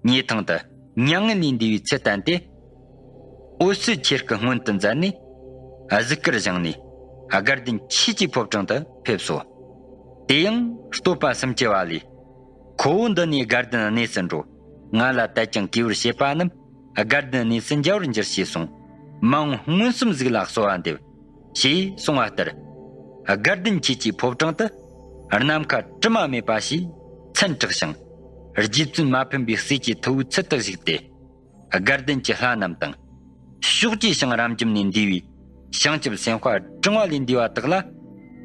སྙེ་ཐང་དུ་མྱ་ངན་ལས་འདས་པའི་ཚུལ་བསྟན་ཏེ། འོད་ཟེར་ཆེར་སྐུ་མངོན་དུ་མཛད་ནས། གཟིགས་སྐར་བཞེངས་ནས་དགའ་ལྡན་ཆོས་ཀྱི་ཕོ་བྲང་དུ་ཕེབས་སོ། དེ་ཡང་བསྟོད་པ་སུམ་ཅུ་པ་ལས། ཁོ་བོ་འདི་ནས་དགའ་ལྡན་གནས་སུ་འགྲོ། ང་ལ་དད་ཅིང་གུས་པར་བྱེད་པ་རྣམས་དགའ་ལྡན་གནས་སུ་འཇལ་བར་འགྱུར་ཞེས་གསུངས། མ་འོངས་མངོན་སུམ་གཟིགས་ལ་གསོལ་བ་འདེབས། ཞེས་གསུངས་པ་ལྟར། དགའ་ལྡན་ཆོས་ཀྱི་ཕོ་བྲང་དུ་ནམ་མཁའ་དྲི་མ་མེད་པ་ཞེས་མཚན་གྲགས་ཤིང་། རྗེ་བཙུན་མ་ཕམ་པའི་སྲས་ཀྱི་ཐུ་བོའི་ཚུལ་དུ་བཞུགས་ཏེ། དགའ་ལྡན་གྱི་ལྷ་རྣམས་དང་། ཕྱོགས་བཅུའི་ཞིང་རབ་འབྱམས་ནས་འདས་པའི་བྱང་ཆུབ་སེམས་དཔའ་བགྲང་བ་ལས་འདས་པ་དག་ལ་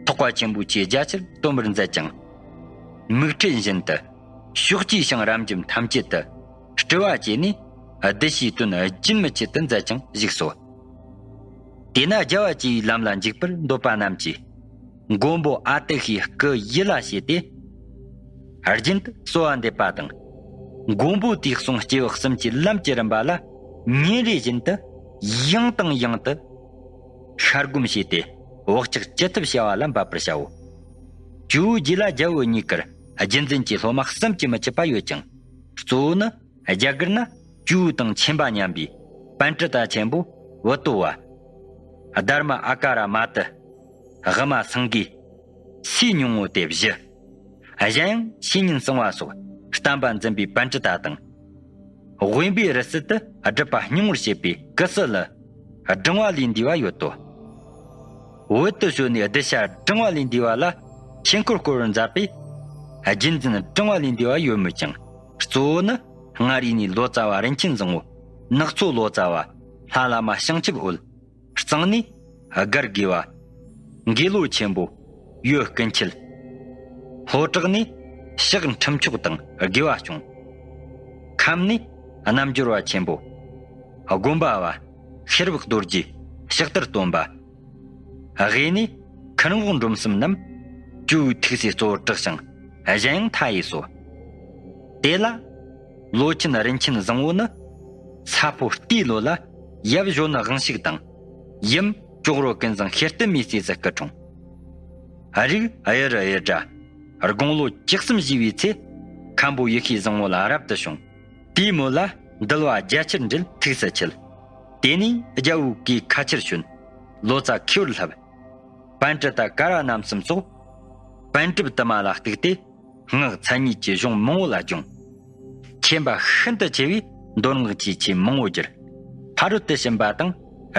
ཐེག་པ་ཆེན་པོའི་ཆོས་རྒྱ་ཆེར་སྟོན་པར་མཛད་ཅིང་། མིག་འཕྲུལ་བཞིན་དུ་ཕྱོགས་བཅུའི་ཞིང་རབ་འབྱམས་ཐམས་ཅད་དུ་སྤྲུལ་བ་བྱས་ནས་གདུལ་བྱའི་དོན་རྒྱུན་མི་འཆད་དུ་མཛད་ཅིང་བཞུགས་སོ། དེས་ན་རྒྱལ་བ་སྤྱི་བོའི་ལམ་ལ་འཇུག་པར་འདོད་པ་རྣམས་ཀྱིས། མགོན་པོ་ཨ་ཏི་ཤའི་སྐུ་ཡིད་ལ་བྱས་ཏེ། རྒྱུན་དུ་གསོལ་བ་འདེབས་པ་དང་། མགོན་པོ་དེས་གསུངས་སྐྱེས་བུ་གསུམ་གྱི་ལམ་གྱི་རིམ་པ་ལ་ཉིན་རེ་བཞིན་དུ་ཡང་དང་ཡང་དུ་ཤར་སྒོམ་བྱས་ཏེ་བག་ཆགས་ཅི་ཐུབ་བྱ་བ་ལ་འབད་པར་བྱའོ། ཇོ་བོ་རྗེ་ལ་རྒྱལ་པོ་གཉིས་ཀར་རྒྱུན་འཛིན་གྱི་སློབ་མ་བསམ་གྱིས་མི་ཁྱབ་པ་ཡོད་ཅིང་། གཙོ་བོ་ནི། རྒྱ་གར་ན་ཇོ་བོ་དང་མཁྱེན་པ་མཉམ་པའི་པཎྜི་ཏ་ཆེན་པོ་བུ་ཏོ་བ། དྷརྨ་ཨ་ཀ་ར་མ་ཏི། དབུ་མ་སེང་གེ། སའི་སྙིང་པོ་སྟེ་བཞི། གཞན་ཡང་བཤེས་གཉེན་གསང་བ་སོགས་བསྟན་པ་འཛིན་པའི་པཎྜི་ཏ་དང་། དབེན་པའི་རི་སུལ་དུ་སྒྲུབ་པ་སྙིང་པོར་བྱེད་པའི་སྐུ་སྲུང་ལ། བགྲང་བ་ལས་འདས་པ་ཡོད་དོ། བོད་དུ་བྱོན་ནས་གདུལ་བྱ་བགྲང་བ་ལས་འདས་པ་ལ་ཆོས་འཁོར་བསྐོར་བར་མཛད་པས། རྒྱུན་འཛིན་བགྲང་བ་ལས་འདས་པ་ཡོད་མོད་ཀྱང་། གཙོ་བོ་ནི་སྔར་ཡུལ་ནས་ལོ་ཙཱ་བ་རིན་ཆེན་བཟང་པོ། ནགས་ཚོ་ལོ་ཙཱ་བ་ལྷ་བླ་མ་བྱང་ཆུབ་འོད། གཙང་ནས་སྒར་དགེ་བ། འགོས་ལོ་ཆེན་པོ། ཡོ་ཀུན་མཁྱེན། ལྷོ་བྲག་ནས་ཕྱག་ཁྲིམས་མཆོག་དང་དགེ་བ་སྐྱོང་། ཁམས་ནས་རྣལ་འབྱོར་བ་ཆེན་པོ། དགོན་པ་བ། ཤེས་རབ་རྡོ་རྗེ། ཕྱག་དར་སྟོན་པ། དབུས་ནས་མཁན་རོག་འབྲོམ་གསུམ་རྣམས་ཇོ་བོའི་ཐུགས་སྲས་གཙོ་བོར་གྲགས་ཤིང་གཞན་ཡང་མཐའ་ཡས་སོ། དེ་ལ་ལོ་ཆེན་རིན་ཆེན་བཟང་པོ་ནི་ས་ཕོ་རྟའི་ལོ་ལ་ཡབ་གཞོན་ནུ་དབང་ཕྱུག་དང་ཡུམ་ཅོག་རོ་ཀུན་བཟང་ཤེར་བསྟན་མའི་སྲས་སུ་སྐུ་འཁྲུངས། རིགས་གཡུ་རུ་གཡུ་སྒྲ། དགུང་ལོ་བཅུ་གསུམ་བཞེས་པའི་ཚེ་མཁན་པོ་ཡེ་ཤེས་བཟང་པོ་ལ་རབ་ཏུ་བྱུང་། དེའི་མོད་ལ་འདུལ་བ་རྒྱ་ཆེར་འགྲེལ་ཐུགས་སུ་ཆུད། དེ་ནས་རྒྱལ་པོའི་བཀའི་ཁ་ཆེར་བྱོན། ལོ་ཙཱ་མཁས་པར་བསླབས། པཎྜི་ཏ་ཀ་ར་རྣམ་གསུམ་སོགས་པཎ་གྲུབ་དུ་མ་ལ་གཏུགས་ཏེ་སྔགས་མཚན་ཉིད་ཀྱི་གཞུང་མང་པོ་ལ་སྦྱོང་། མཁྱེན་པ་ཤིན་ཏུ་ཆེ་བས་མདོ་སྔགས་ཀྱི་ཆོས་མང་པོ་བསྒྱུར། ཕ་རོལ་ཏུ་ཕྱིན་པ་དང་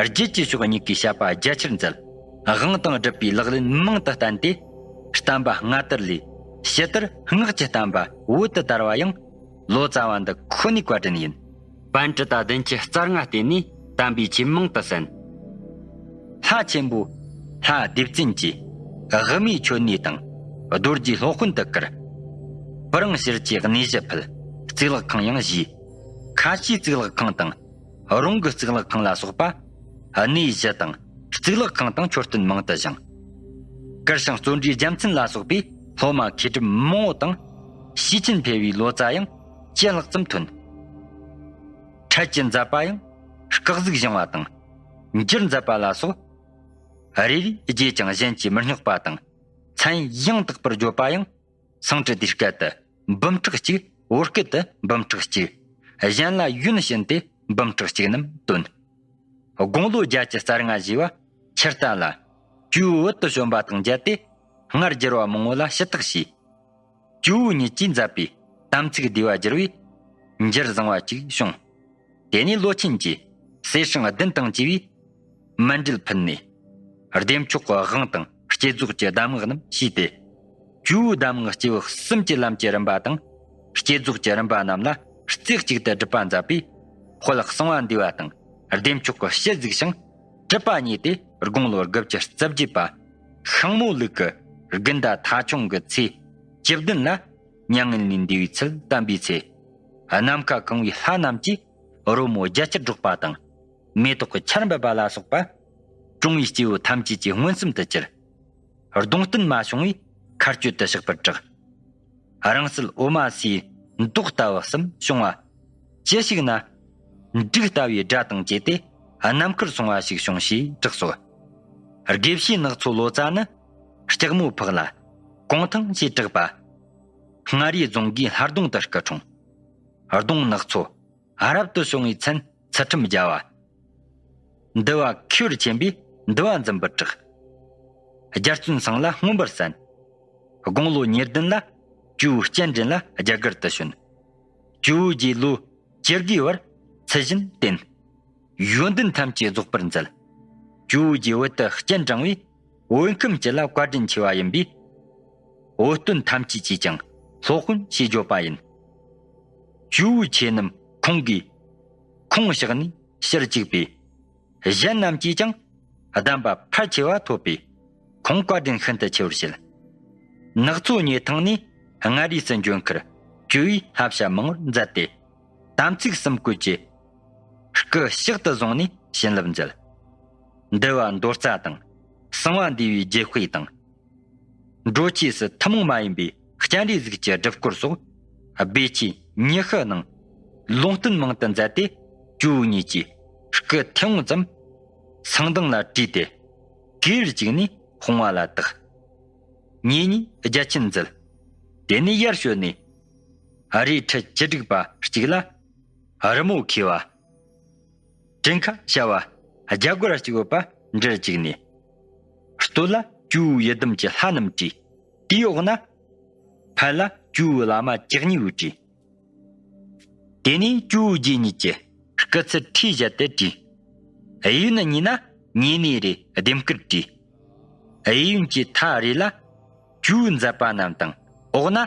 རྒྱུད་ཀྱི་ཕྱོགས་གཉིས་ཀའི་བཤད་པ་རྒྱ་ཆེར་མཛད། དབང་དང་སྒྲུབ་པའི་ལག་ལེན་མང་དུ་བསྟན་ཏེ། བསྟན་པ་སྔ་དར་ལས་ཕྱི་དར་སྔགས་ཀྱི་བསྟན་པ་བོད་དུ་དར་བ་ཡང་ལོ་ཙཱ་བ་འདི་ཁོ་ནའི་བཀའ་དྲིན་ཡིན། པཎྜི་ཏ་བདུན་ཅུ་རྩ་ལྔ་བསྟེན་ནས་དམ་པའི་ཆོས་མང་དུ་གསན། ལྷ་ཆེན་པོ་ལྷ་ལྡེ་བཙན་གྱིས་དབུ་མའི་མཆོད་གནས་དང་རྡོ་རྗེ་སློབ་དཔོན་དུ་བཀུར། བུ་རང་ཕྱིར་གྱི་གནས་བཞི་ཕུལ། གཙུག་ལག་ཁང་ཡང་བཞེས། ཁ་ཆེའི་གཙུག་ལག་ཁང་དང་རོང་གི་གཙུག་ལག་ཁང་ལ་སོགས་པ་གནས་བཞི་དང་གཙུག་ལག་ཁང་དང་མཆོད་རྟེན་མང་དུ་བཞེངས། གུར་ཞིང་བརྩོན་འགྲུས་རྒྱལ་མཚན་ལ་སོགས་པས་ སློབ་མ་མཁས་གྲུབ་མང་བོ་དང་། ཤེས་ཆེན་འཕེལ་བའི་ལོ་ཙཱ་ཡང་ཅི་ལྷག་ཙམ་ཐོན། འཕྲལ་གྱི་མཛད་པ་ཡང་སྐག་གཟུགས་བཞེངས་པ་དང་། འགྱུར་མཛད་པ་ལ་སོགས། རེ་རེ་རྗེས་ཀྱང་གཞན་གྱིས་མི་སྙོག་པ་དང་། མཚན་ཡང་དག་པར་བརྗོད་པ་ཡང་། སང་ཀྲི་ཏའི་སྐད་དུ་འབུམ་ཕྲག་གཅིག་བོད་སྐད་དུ་འབུམ་ཕྲག་གཅིག་གཞན་ལ་ཡོན་བྱིན་ཏེ་འབུམ་ཕྲག་གཅིག་རྣམས་བཏོན། དགུང་ལོ་བརྒྱད་ཀྱི་རྩ་ལྔ་བཞེས་པ་ཆུ་རྟ་ལ། ཇོ་བོ་བོད་དུ་བྱོན་པ་དང་མཇལ་ཏེ། སྔར་བསྒྱུར་བ་མང་བོ་ལ་ཞུ་དག་བྱས། ཇོ་བོ་ཉིད་ཀྱིས་མཛད་པའི་དམ་ཚིག་བསྡུས་པ་བསྒྱུར་བས། འགྱུར་བཟང་བ་ཅིག་བྱུང་། དེ་ནས་ལོ་ཆེན་གྱིས་གསེར་སྲང་བདུན་དང་བཅས་པའི་མཎྜལ་ཕུལ་ནས། བདེ་མཆོག་གི་དབང་དང་བསྐྱེད་རྫོགས་ཀྱི་གདམས་ངག་རྣམས་ཞུས་ཏེ། ཇོ་བོའི་གདམས་ངག་སྐྱེས་བུ་གསུམ་གྱི་ལམ་གྱི་རིམ་པ་དང་། བསྐྱེད་རྫོགས་ཀྱི་རིམ་པ་རྣམས་ལ་རྩེ་གཅིག་ཏུ་སྒྲུབ་པ་མཛད་པས། དཔལ་གསང་བ་འདུས་པ་དང་བདེ་མཆོག་གི་ཞལ་གཟིགས་ཤིང་། གྲུབ་པ་བརྙེས་ཏེ། དགུང་ལོ་དགུ་བཅུ་རྩ་བརྒྱད་པ། ཤིང་མོ་ལུག་གི་དགུན་ཟླ་ཐ་ཆུང་གི་ཚེས་བཅུ་བདུན་ལ། མྱ་ངན་ལས་འདས་པའི་ཚུལ་བསྟན་པའི་ཚེ། ནམ་མཁའ་གང་བའི་ལྷ་རྣམས་ཀྱིས་རོལ་མོ་རྒྱ་ཆེར་སྒྲོག་པ་དང་། མེ་ཏོག་གི་ཆར་འབབ་པ་ལ་སོགས་པ། གྲོང་བའི་སྐྱེ་བོ་ཐམས་ཅད་ཀྱིས་མངོན་སུམ་དུ་གྱུར། གདུང་བསྟན་མ་བྱུང་བས་མཁའ་སྤྱོད་དུ་གཤེགས་པར་གྲགས། རང་སྲིད་འོ་མ་སའི་མདོག་ལྟ་བུ་གསུམ་བྱུང་བ། ཅི་ཞིག་ན། འབྲུག་ལྟ་བུའི་སྒྲ་དང་བཅས་ཏེ་ནམ་མཁར་སོང་བ་ཞིག་བྱུང་ཞེས་གྲགས་སོ། དགེ་བཤེས་ནག་ཚོ་ལོ་ཙཱ་ནི་ལྕགས་མོ་ཕག་ལ་གོང་ཐང་ཞེས་གྲགས་པ། མངའ་རིས་རྫོང་གི་ལྷ་གདོང་དུ་སྐུ་འཁྲུངས། གདོང་ནག་ཚོ། རབ་ཏུ་བྱུང་བའི་མཚན་ཚུལ་ཁྲིམས་རྒྱལ་བ། འདུལ་བ་མཁས་པར་མཁྱེན་པས་འདུལ་བ་འཛིན་པར་གྲགས། རྒྱལ་བཙུན་ཚང་ལ་མངོན་པར་གསན། དགུང་ལོ་ཉེར་བདུན་ལ་ཇོ་བོའི་སྤྱན་འདྲེན་ལ་རྒྱ་གར་དུ་བྱོན། ཇོ་བོ་རྗེས་ལོ་བཅུ་དགུའི་བར་ཚུལ་བཞིན་བསྟེན། ཡོན་ཏན་ཐམས་ཅད་རྫོགས་པར་མཛད། ཇོ་བོ་རྗེ་བོད་དུ་སྤྱན་དྲངས་པས། བོད་ཁམས་སྤྱི་ལ་བཀའ་དྲིན་ཆེ་བ་ཡིན་པས། བོད་སྟོན་ཐམས་ཅད་ཀྱིས་ཀྱང་སློབ་དཔོན་ཞེས་བརྗོད་པ་ཡིན། ཇོ་བོའི་ཆོས་རྣམས་ཁོང་གིས་ཁོང་གཤེགས་ནས་ཕྱིར་གཅིག་པས། གཞན་རྣམས་ཀྱིས་ཀྱང་གདམས་པ་ཕལ་ཆེ་བ་ཐོབ་པས། ཁོང་བཀའ་དྲིན་ཤིན་ཏུ་ཆེ་བར་བཤད། ནག་ཚོ་ཉེ་ཐང་ནས་མངའ་རིས་སུ་འབྱོན་ཁར་ཇོ་བོས་བསླབ་བྱ་མང་བོར་མཛད་དེ། དམ་ཚིག་གསུམ་བཀོད་ཀྱི་སྐུ་ཕྱག་ཏུ་བཟུང་ནས་བྱིན་རླབས་མཛད། འདུལ་བ་མདོ་རྩ་དང་གསང་བ་འདུས་པའི་རྒྱུད་དཔེ་དང་། འགྲོ་ཆས་སུ་ཐུན་མོང་མ་ཡིན་པའི་སྤྱན་རས་གཟིགས་ཀྱི་སྒྲུབ་སྐོར་སོགས་སྦས་ཆོས་ཉི་ཤུ་ནང་ལུང་བསྟན་མང་དུ་མཛད་དེ། ཇོ་བོ་ཉིད་ཀྱིས་སྐུ་མཐེ་བོང་ཙམ་གསང་མདུང་ལ་བྲིས་ཏེ། གུས་པར་བཅུག་ནས་སྤོང་བ་ལ་བཏགས། ཉེ་གཉིས་རྒྱ་ཆེན་མཛད། དེ་ནས་ཡར་བྱོན་ནས། རིའི་ཁྲི་བཅུ་དྲུག་པ་གཅིག་ལ། རི་མོ་མཁས་པ། དྲིན་ཁ་བྱ་བ་རྒྱ་སྒོར་གཅིག་ཡོད་པ་འབྲུར་བཅུག་ནས། སྟོད་ལ་ཇོ་བོའི་ཡི་དམ་གྱི་ལྷ་རྣམས་བྲིས། དེའི་འོག་ན། ཕར་ལ་ཇོ་བོའི་བླ་མ་བཅུ་གཉིས་པོས་བྲིས། དེ་ནས་ཇོ་བོ་རྗེ་ཉིད་ཀྱི་སྐུ་ཚུལ་ཁྲིད་བཞེས་ཏེ་བྲིས། གཡས་གཡོན་གཉིས་ན་ཉེ་གནས་རེ་ལྡེམ་དཀར་བྲིས། གཡས་གཡོན་གྱི་མཐའ་རེ་ལ་ཇོ་བོའི་མཛད་པ་རྣམས་དང་། འོག་ན་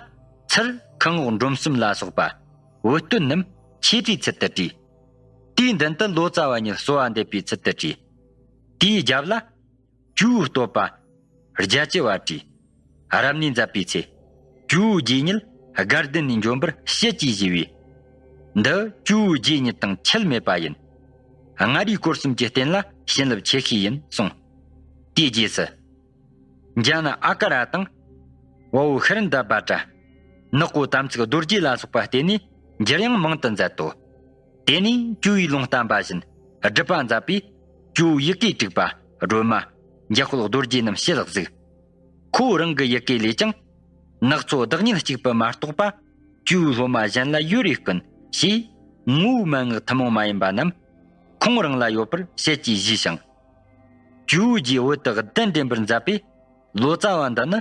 ཚུར་ཁུ་རྔོག་འབྲོམ་གསུམ་ལ་སོགས་པ་བོད་སྟོན་རྣམས་ཆོས་ཁྲིད་ཚུལ་དུ་བྲིས། དེའི་མདུན་དུ་ལོ་ཙཱ་བ་ཉིད་གསོལ་བ་འདེབས་པའི་ཚུལ་དུ་བྲིས། དེའི་རྒྱབ་ལ། ཇོ་བོའི་བསྟོད་པ་རྒྱ་ཆེ་བ་བྲིས། རབ་གནས་མཛད་པའི་ཚེ། ཇོ་བོ་རྗེ་ཉིད་དགའ་ལྡན་ནས་འབྱོན་པར་ཞལ་གྱིས་བཞེས་པས། འདི་ཇོ་བོ་རྗེ་ཉིད་དང་ཁྱད་མེད་པ་ཡིན། མངའ་རིས་སྐོར་གསུམ་གྱི་རྟེན་ལ་བྱིན་རླབས་ཆེ་ཤོས་ཡིན་གསུངས། དེའི་རྗེས་སུ། འཇང་ན་ཨ་ཀ་ར་དང་། དཔའ་བོ་ཤི་རན་དཱ་བྷ་ཏྲ། ནག་པོ་དམ་ཚིག་རྡོ་རྗེ་ལ་སོགས་པ་བརྟེན་ནས་འགྱུར་ཡང་མང་དུ་མཛད་དོ། དེ་ནས་ཇོ་བོའི་ལུང་བསྟན་པ་བཞིན་སྒྲུབ་པ་མཛད་པས། ཇོ་བོའི་ཡི་གེ་དྲུག་པ་སྒྲོལ་མ། འཇམ་དཔལ་རྡོ་རྗེ་རྣམས་ཞལ་གཟིགས། ཁོ་བོ་རང་གི་ཡི་གེ་ལས་ཀྱང་། ནག་ཚོ་བདག་ཉིད་གཅིག་པུ་མ་གཏོགས་པ། ཇོ་བོའི་སློབ་མ་གཞན་ལ་ཡོད་རེ་དཀོན་ཞེས། ངོ་བོའི་མན་ངག་ཐུན་མོང་མ་ཡིན་པ་རྣམས་ཁོང་རང་ལ་ཡོད་པར་ཞལ་གྱིས་བཞེས་ཤིང་། ཇོ་བོ་རྗེས་བོད་དུ་གདན་འདྲེན་པར་མཛད་པས། ལོ་ཙཱ་བ་འདི་ནི་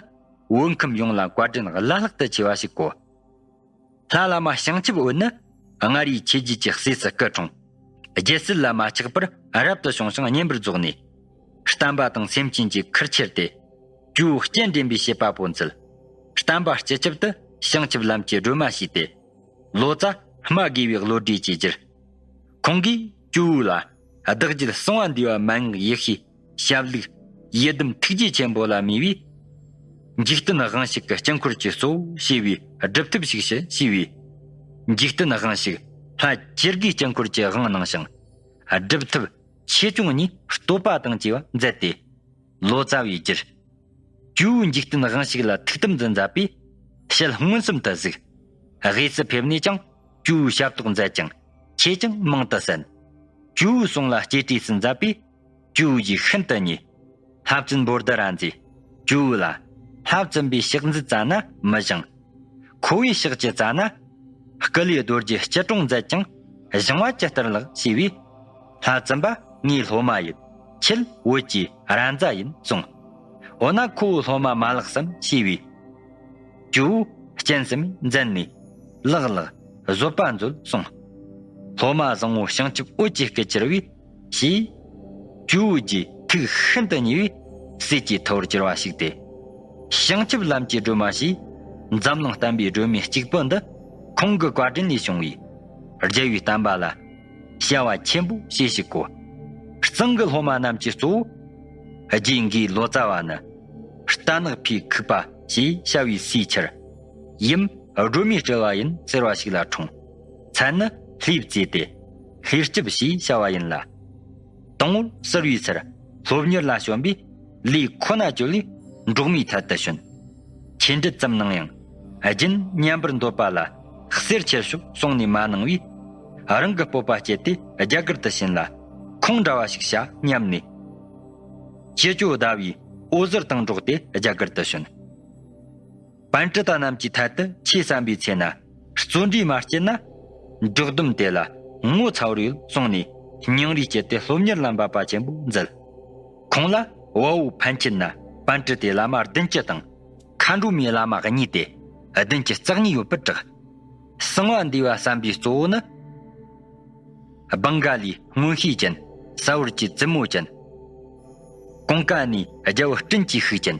བོད་ཁམས་ཡོངས་ལ་བཀའ་དྲིན་བླ་ལྷག་ཏུ་ཆེ་བ་ཞིག་གོ། ལྷ་བླ་མ་བྱང་ཆུབ་འོད་ནི་མངའ་རིས་ཆོས་བརྒྱུད་ཀྱི་སྲས་སུ་སྐུ་འཁྲུངས། རྒྱལ་སྲིད་ལ་མ་ཆགས་པར་རབ་ཏུ་བྱུང་ཞིང་བསྙེན་པར་རྫོགས་ནས། བསྟན་པ་དང་སེམས་ཅན་གྱི་ཁུར་ཁྱེར་ཏེ། ཇོ་བོའི་སྤྱན་འདྲེན་པའི་བྱེད་པ་པོ་མཛད། བསྟན་པ་སྤྱི་ཁྱབ་ཏུ་བྱང་ཆུབ་ལམ་གྱི་སྒྲོན་མ་བྱས་ཏེ། ལོ་ཙཱ་སྨྲ་དགེ་བའི་བློ་གྲོས་ཀྱིས་བསྒྱུར། ཁོང་གིས་ཇོ་བོ་ལ་བདག་རྒྱུད་གསང་བ་འདུས་པ་མན་ངག་ཡེ་ཤེས། ཞབས་ལུགས། ཡི་དམ་ཐུགས་རྗེ་ཆེན་པོ་ལ་མོས་པས། འཇིག་རྟེན་དབང་ཕྱུག་གི་དཀྱིལ་འཁོར་གྱི་གཙོ་བོ་ཞེས་པའི་སྒྲུབ་ཐབས་ཤིག་ཞུ་ཞེས་པས། འཇིག་རྟེན་དབང་ཕྱུག་ལྷ་བཅུ་དགུའི་དཀྱིལ་འཁོར་གྱི་དབང་གནང་ཞིང་། སྒྲུབ་ཐབས་ཆེ་ཆུང་གཉིས་བསྟོད་པ་དང་བཅས་པ་མཛད་དེ། ལོ་ཙཱ་བས་བསྒྱུར། ཇོ་བོའི་འཇིག་རྟེན་དབང་ཕྱུག་ལ་ཐུགས་དམ་དུ་མཛད་པས་ཞལ་མངོན་སུམ་དུ་གཟིགས། དབུས་སུ་ཕེབས་ནས་ཀྱང་ཇོ་བོའི་ཞབས་ཏོག་མཛད་ཅིང་ཆོས་ཀྱང་མང་དུ་གསན། ཇོ་བོའི་གསུང་ལ་གཅེས་སྤྲས་སུ་མཛད་པས་ཇོ་བོ་རྗེ་ཤིན་ཏུ་མཉེས། ལྷ་བཙུན་བོ་དྷ་ར་མཛེས་ཇོ་བོ་ལ། ལྷ་བཙུན་པས་ཕྱག་མཛུབ་བཙལ་ན་མི་བཞེངས། ཁོ་བོས་ཕྱག་ཅིག་བཙལ་ན། སྐུ་ལུས་རྡོ་རྗེ་སྐྱིལ་ཀྲུང་མཛད་ཅིང་བཞེངས་པ་ཇི་ལྟར་ལགས་ཞེས་པས། ལྷ་བཙུན་པ་ངའི་སློབ་མ་ཡིན། ཁྱེད་བོད་ཀྱི་ར་མཛའ་ཡིན་གསུངས། འོ་ན་ཁོ་བོའི་སློབ་མ་མ་ལགས་སམ་ཞེས་པས། ཇོ་བོ་སྤྱན་སུམ་མཛད་ནས། ལགས་ལགས། བཟོད་པ་མཛོད་གསུངས། སློབ་མ་བཟང་བོ་བྱང་ཆུབ་འོད་ཀྱི་སྐུ་གྱུར་པས། ཞེས། ཇོ་བོ་རྗེ་ཐུགས་ཤིན་ཏུ་མཉེས་པས་ཟས་ཀྱི་ཐུ་བོར་གྱུར་པ་ཞིག་སྟེ། བྱང་ཆུབ་ལམ་གྱི་སྒྲོན་མ་ཞེས་འཛམ་གླིང་བསྟན་པའི་སྒྲོན་མེ་གཅིག་པུ་འདི་ཁོང་གི་བཀའ་དྲིན་ལས་བྱུང་བས། རྒྱལ་བའི་བསྟན་པ་ལ་བྱ་བ་ཆེན་པོ་བྱས་ཤིག་གོ། གཙང་གི་སློབ་མ་རྣམས་ཀྱི་གཙོ་བོ། རྗེ་འགོས་ལོ་ཙཱ་བ་ནི། རྟ་ནག་ཕིའི་ཁུག་པ་ཞེས་བྱ་བའི་སའི་ཆར། ཡུམ་སྒྲོལ་མས་སྤྲུལ་བ་ཡིན་ཟེར་བ་ཞིག་ལ་འཁྲུངས། མཚན་ནི་ལྷས་བཙས་ཏེ། ལྷས་སྐྱིབས་ཞེས་བྱ་བ་ཡིན་ལ། དང་པོར་ཟུར་བའི་སར་སློབ་གཉེར་ལ་བྱོན་པས་ལས་ཁོ་ན་བཅོལ་ལས་འབྲོག་མིའི་ཐད་དུ་བྱོན། ཆོས་འབྲེལ་ཙམ་གནང་ཡང་རྒྱུན་ཉམས་པར་འདོད་པ་ལ་གསེར་ཁྱེར་ཤོག་གསུངས་ནས་མ་གནང་བས། རང་གི་སྤོབས་པ་སྐྱེས་ཏེ་རྒྱ་གར་དུ་ཕྱིན་ལ་ཁོང་འདྲ་བ་ཞིག་བྱ་སྙམ་ནས། ཅེ་ཅོ་ཟླ་བའི་འོད་ཟེར་དང་འགྲོགས་ཏེ་རྒྱ་གར་དུ་བྱོན། པཎྜི་ཏ་རྣམས་ཀྱི་ཐད་དུ་ཆོས་བསམ་པའི་ཚེ་ན་བརྩོན་འགྲུས་མ་སྐྱེས་ན། སྒྲོག་སྡོམ་དེ་ལ་ངོ་ཚ་བར་ཡོད་གསུངས་ནས་སྙིང་རུས་བསྐྱེད་དེ་སློབ་གཉེར་ལ་འབད་པ་ཆེན་པོ་མཛད། ཁོང་ལ་དབའ་བོ་ཕན་ཆད་ན་པཎྜི་ཏའི་བླ་མ་བདུན་ཅུ་དང་། མཁའ་འགྲོ་མའི་བླ་མ་གཉིས་ཏེ་བདུན་ཅུ་རྩ་གཉིས་ཡོད་པར་གྲགས། གསང་བ་འདུས་པ་བསམ་པའི་གཙོ་བོ་ནི། བང་ག་ལིའི་སྔོན་ཤེས་ཅན། ས་བར་གྱི་བཙུན་མོ་ཅན། ཀོང་ཀ་ནིའི་རྒྱལ་པོ་སྤྲིན་གྱི་ཤུགས་ཅན།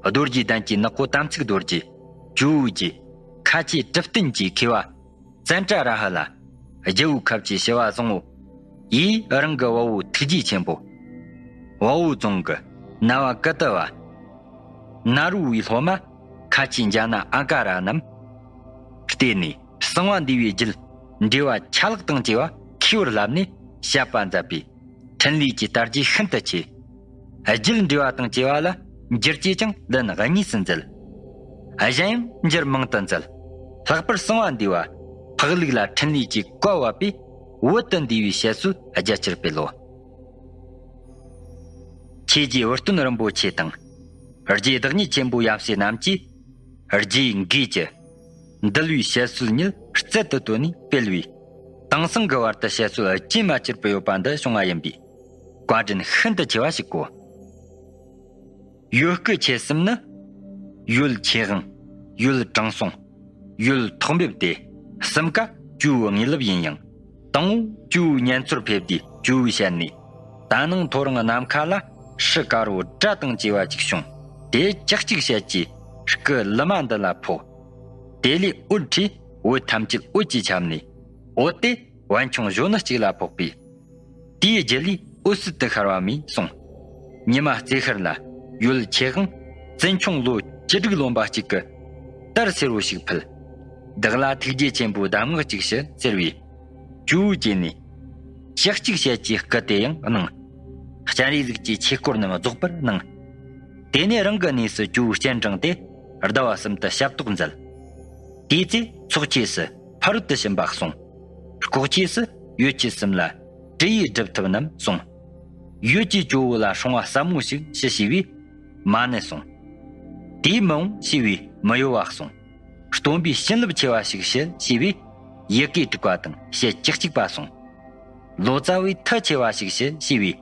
རྡོ་རྗེ་གདན་གྱི་ནག་པོ་དམ་ཚིག་རྡོ་རྗེ། ཇོ་བོ་རྗེ། ཁ་ཆེ་གྲུབ་བསྟན་གྱི་མཁས་པ། ཙནྡྲ་ར་ཧུ་ལ། རྒྱལ་པོའི་ཁབ་ཀྱི་བྱེ་བ་བཟང་བོ། ཡིས་རང་གི་དབའ་བོ་ཐུགས་རྗེ་ཆེན་པོ། དབའ་བོ་རྫོང་གི་ན་བ་ཀི་ཏི་བ། ན་རུ་བའི་སློབ་མ་ཁ་ཆེ་འཇའ་ན་ཨ་ཀ་ར་རྣམས། བལྟས་ནས་གསང་བ་འདུས་པའི་རྒྱུད་འགྲེལ་བ་ཆ་ལག་དང་བཅས་པ་མཁས་པོར་བསླབས་ནས་བཤད་པ་མཛད་པས་འཕྲིན་ལས་ཀྱི་དར་རྒྱས་ཤིན་ཏུ་ཆེ། རྒྱུད་འགྲེལ་བ་དང་བཅས་པ་ལ་འགྱུར་བཅོས་ཀྱང་ལན་གཉིས་སུ་མཛད། གཞན་ཡང་འགྱུར་མང་དུ་མཛད། ལྷག་པར་གསང་བ་འདུས་པ་འཕགས་ལུགས་ལ་འཕྲིན་ལས་ཀྱི་བཀའ་བབས་པས་བོད་དུ་འདུས་པའི་བཤད་སྲོལ་རྒྱ་ཆེར་སྤེལ་ལོ། ཆོས་རྗེ་བུ་སྟོན་རིན་པོ་ཆེ་དང་། རྗེ་བདག་ཉིད་ཆེན་པོ་ཡབ་སྲས་རྣམས་ཀྱིས། རྗེ་འགོས་ཀྱི། འདུལ་བའི་བཤད་སྲོལ་ཉིད་རྩལ་དུ་བཏོན་ནས་སྤེལ་བས། དེང་སང་གི་བར་དུ་བཤད་སྲོལ་རྒྱུན་མ་ཆད་པར་ཡོད་པ་འདི་བྱུང་བ་ཡིན་པས། བཀའ་དྲིན་ཤིན་ཏུ་ཆེ་བ་ཞིག་གོ། ཡོད་སྐུ་ཆེ་གསུམ་ནི། ཡུལ་ཆོས་དབང་། ཡུལ་དྲང་སྲོང་། ཡུལ་ཐོག་འབེབས་ཏེ། གསུམ་ཀ་ཇོ་བོའི་དངོས་ལུགས་ཡིན་ཡང་། དང་པོ་ཇོ་བོའི་གཉན་ཚོར་ཕེབས་ཏེ་ཇོ་བོའི་ཞལ་ནས། ད་ནངས་ཐོ་རངས་ནམ་མཁའ་ལ་ཧྲི་དཀར་བོ་སྒྲ་དང་བཅས་པ་ཅིག་བྱུང་། དེ་ལྕགས་ཀྱུ་ཞལ་གྱི་སྐུ་ལི་མ་འདི་ལ་ཕོག། དེ་ལས་འོད་འཕྲོས་འོད་ཐམས་ཅད་འོད་ཀྱིས་ཁྱབ་ནས། འོད་དེ་པད་འབྱུང་གཞོན་ནུ་གཅིག་ལ་ཕོག་པས། དེའི་རྒྱུད་ལས་འོད་ཟེར་དུ་ཤར་བ་མས་གསུངས། ཉི་མ་རྩེ་ཤར་ལ་ཡུལ་ཆོས་དབང་བཙུན་ཆུང་ལོ་བཅུ་དྲུག་ལོན་པ་གཅིག་གིས་དར་སེར་བོ་ཞིག་ཕུལ། བདག་ལ་ཐུགས་རྗེ་ཆེན་པོའི་གདམས་ངག་ཅིག་ཞུ་ཟེར་བས། ཇོ་བོས་བྱས་ནས། ལྕགས་ཀྱུ་ཞལ་གྱི་སྐུ་དེ་ཡང་གནང་། སྤྱན་རས་གཟིགས་ཀྱི་ཆོས་སྐོར་རྣམས་རྫོགས་པར་གནང་། དེ་ནས་རང་གི་གནས་སུ་ཇོ་བོ་སྤྱན་དྲངས་ཏེ་ཟླ་བ་གསུམ་དུ་ཞབས་ཏོག་མཛད། དེའི་ཚེ་ཚོགས་ཆོས་སུ་ཕ་རོལ་ཏུ་ཕྱིན་པ་གསུངས། ལྐོག་ཆོས་སུ་ཡོ་བྱད་གསུམ་ལ་དྲི་ཡི་སྒྲུབ་ཐབས་རྣམས་གསུངས། ཡུལ་གྱི་ཇོ་བོ་ལ་སྲུང་བ་ཟབ་མོ་ཞིག་ཞུ་ཞེས་པས་མ་ཎི་གསུངས། དེའི་མི་འོང་ཞེས་པས་མི་གཡོ་བ་གསུངས། སྟོན་པའི་བྱིན་རླབས་ཆེ་བ་ཞིག་ཞུ་ཞེས་པས་ཡི་གེ་དྲུག་པ་དང་ཞལ་བཅུ་གཅིག་པ་གསུངས། ལོ་ཙཱ་བས་མཐུ་ཆེ་བ་ཞིག་ཞུ་ཞེས་པས་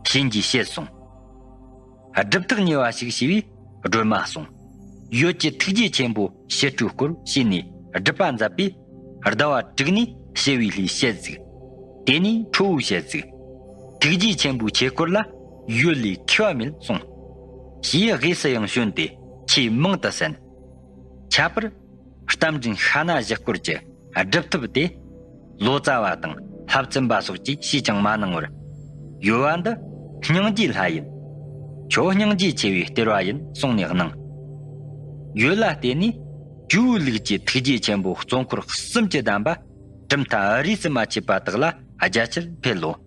གཤིན་རྗེའི་ཞལ་གསུངས། སྒྲུབ་ཐག་ཉེ་བ་ཞིག་ཞེས་པས་སྒྲོལ་མ་གསུངས། ཡུལ་གྱི་ཐུགས་རྗེ་ཆེན་པོ་ཕྱི་དྲོའི་སྐོར་ཞེས་ནས་སྒྲུབ་པ་མཛད་པས་ཟླ་བ་དྲུག་ནས་ཞི་བའི་ལྷའི་ཞལ་གཟིགས། དེ་ནས་ཁྲོ་བོའི་ཞལ་གཟིགས། ཐུགས་རྗེ་ཆེན་པོའི་ཆོས་སྐོར་ལ་ཡུལ་ལས་མཁས་པ་མེད་གསུངས། ཞེས་དབུས་སུ་ཡང་བྱོན་ཏེ་ཆོས་མང་དུ་གསན། ཁྱད་པར་རྟ་མགྲིན་ཤ་ན་བཞི་སྐོར་གྱི་སྒྲུབ་ཐབས་དེ། ལོ་ཙཱ་བ་དང་ལྷ་བཙུན་པ་སོགས་ཀྱིས་ཤེས་ཀྱང་མ་གནང་བར། ཡོལ་བ་འདི་སྙིང་རྗེའི་ལྷ་ཡིན། ཁྱོད་སྙིང་རྗེ་ཆེ་བའི་སྟེར་བ་ཡིན་གསུངས་ནས་གནང་། ཡུལ་ལ་བརྟེན་ནས་ཇོ་བོའི་ལུགས་ཀྱི་ཐུགས་རྗེ་ཆེན་པོ་གཙོ་འཁོར་གསུམ་གྱི་གདམས་པ་གྲུབ་མཐའ་རིས་སུ་མ་ཆད་པ་དག་ལ་རྒྱ་ཆེར་འཕེལ་ལོ།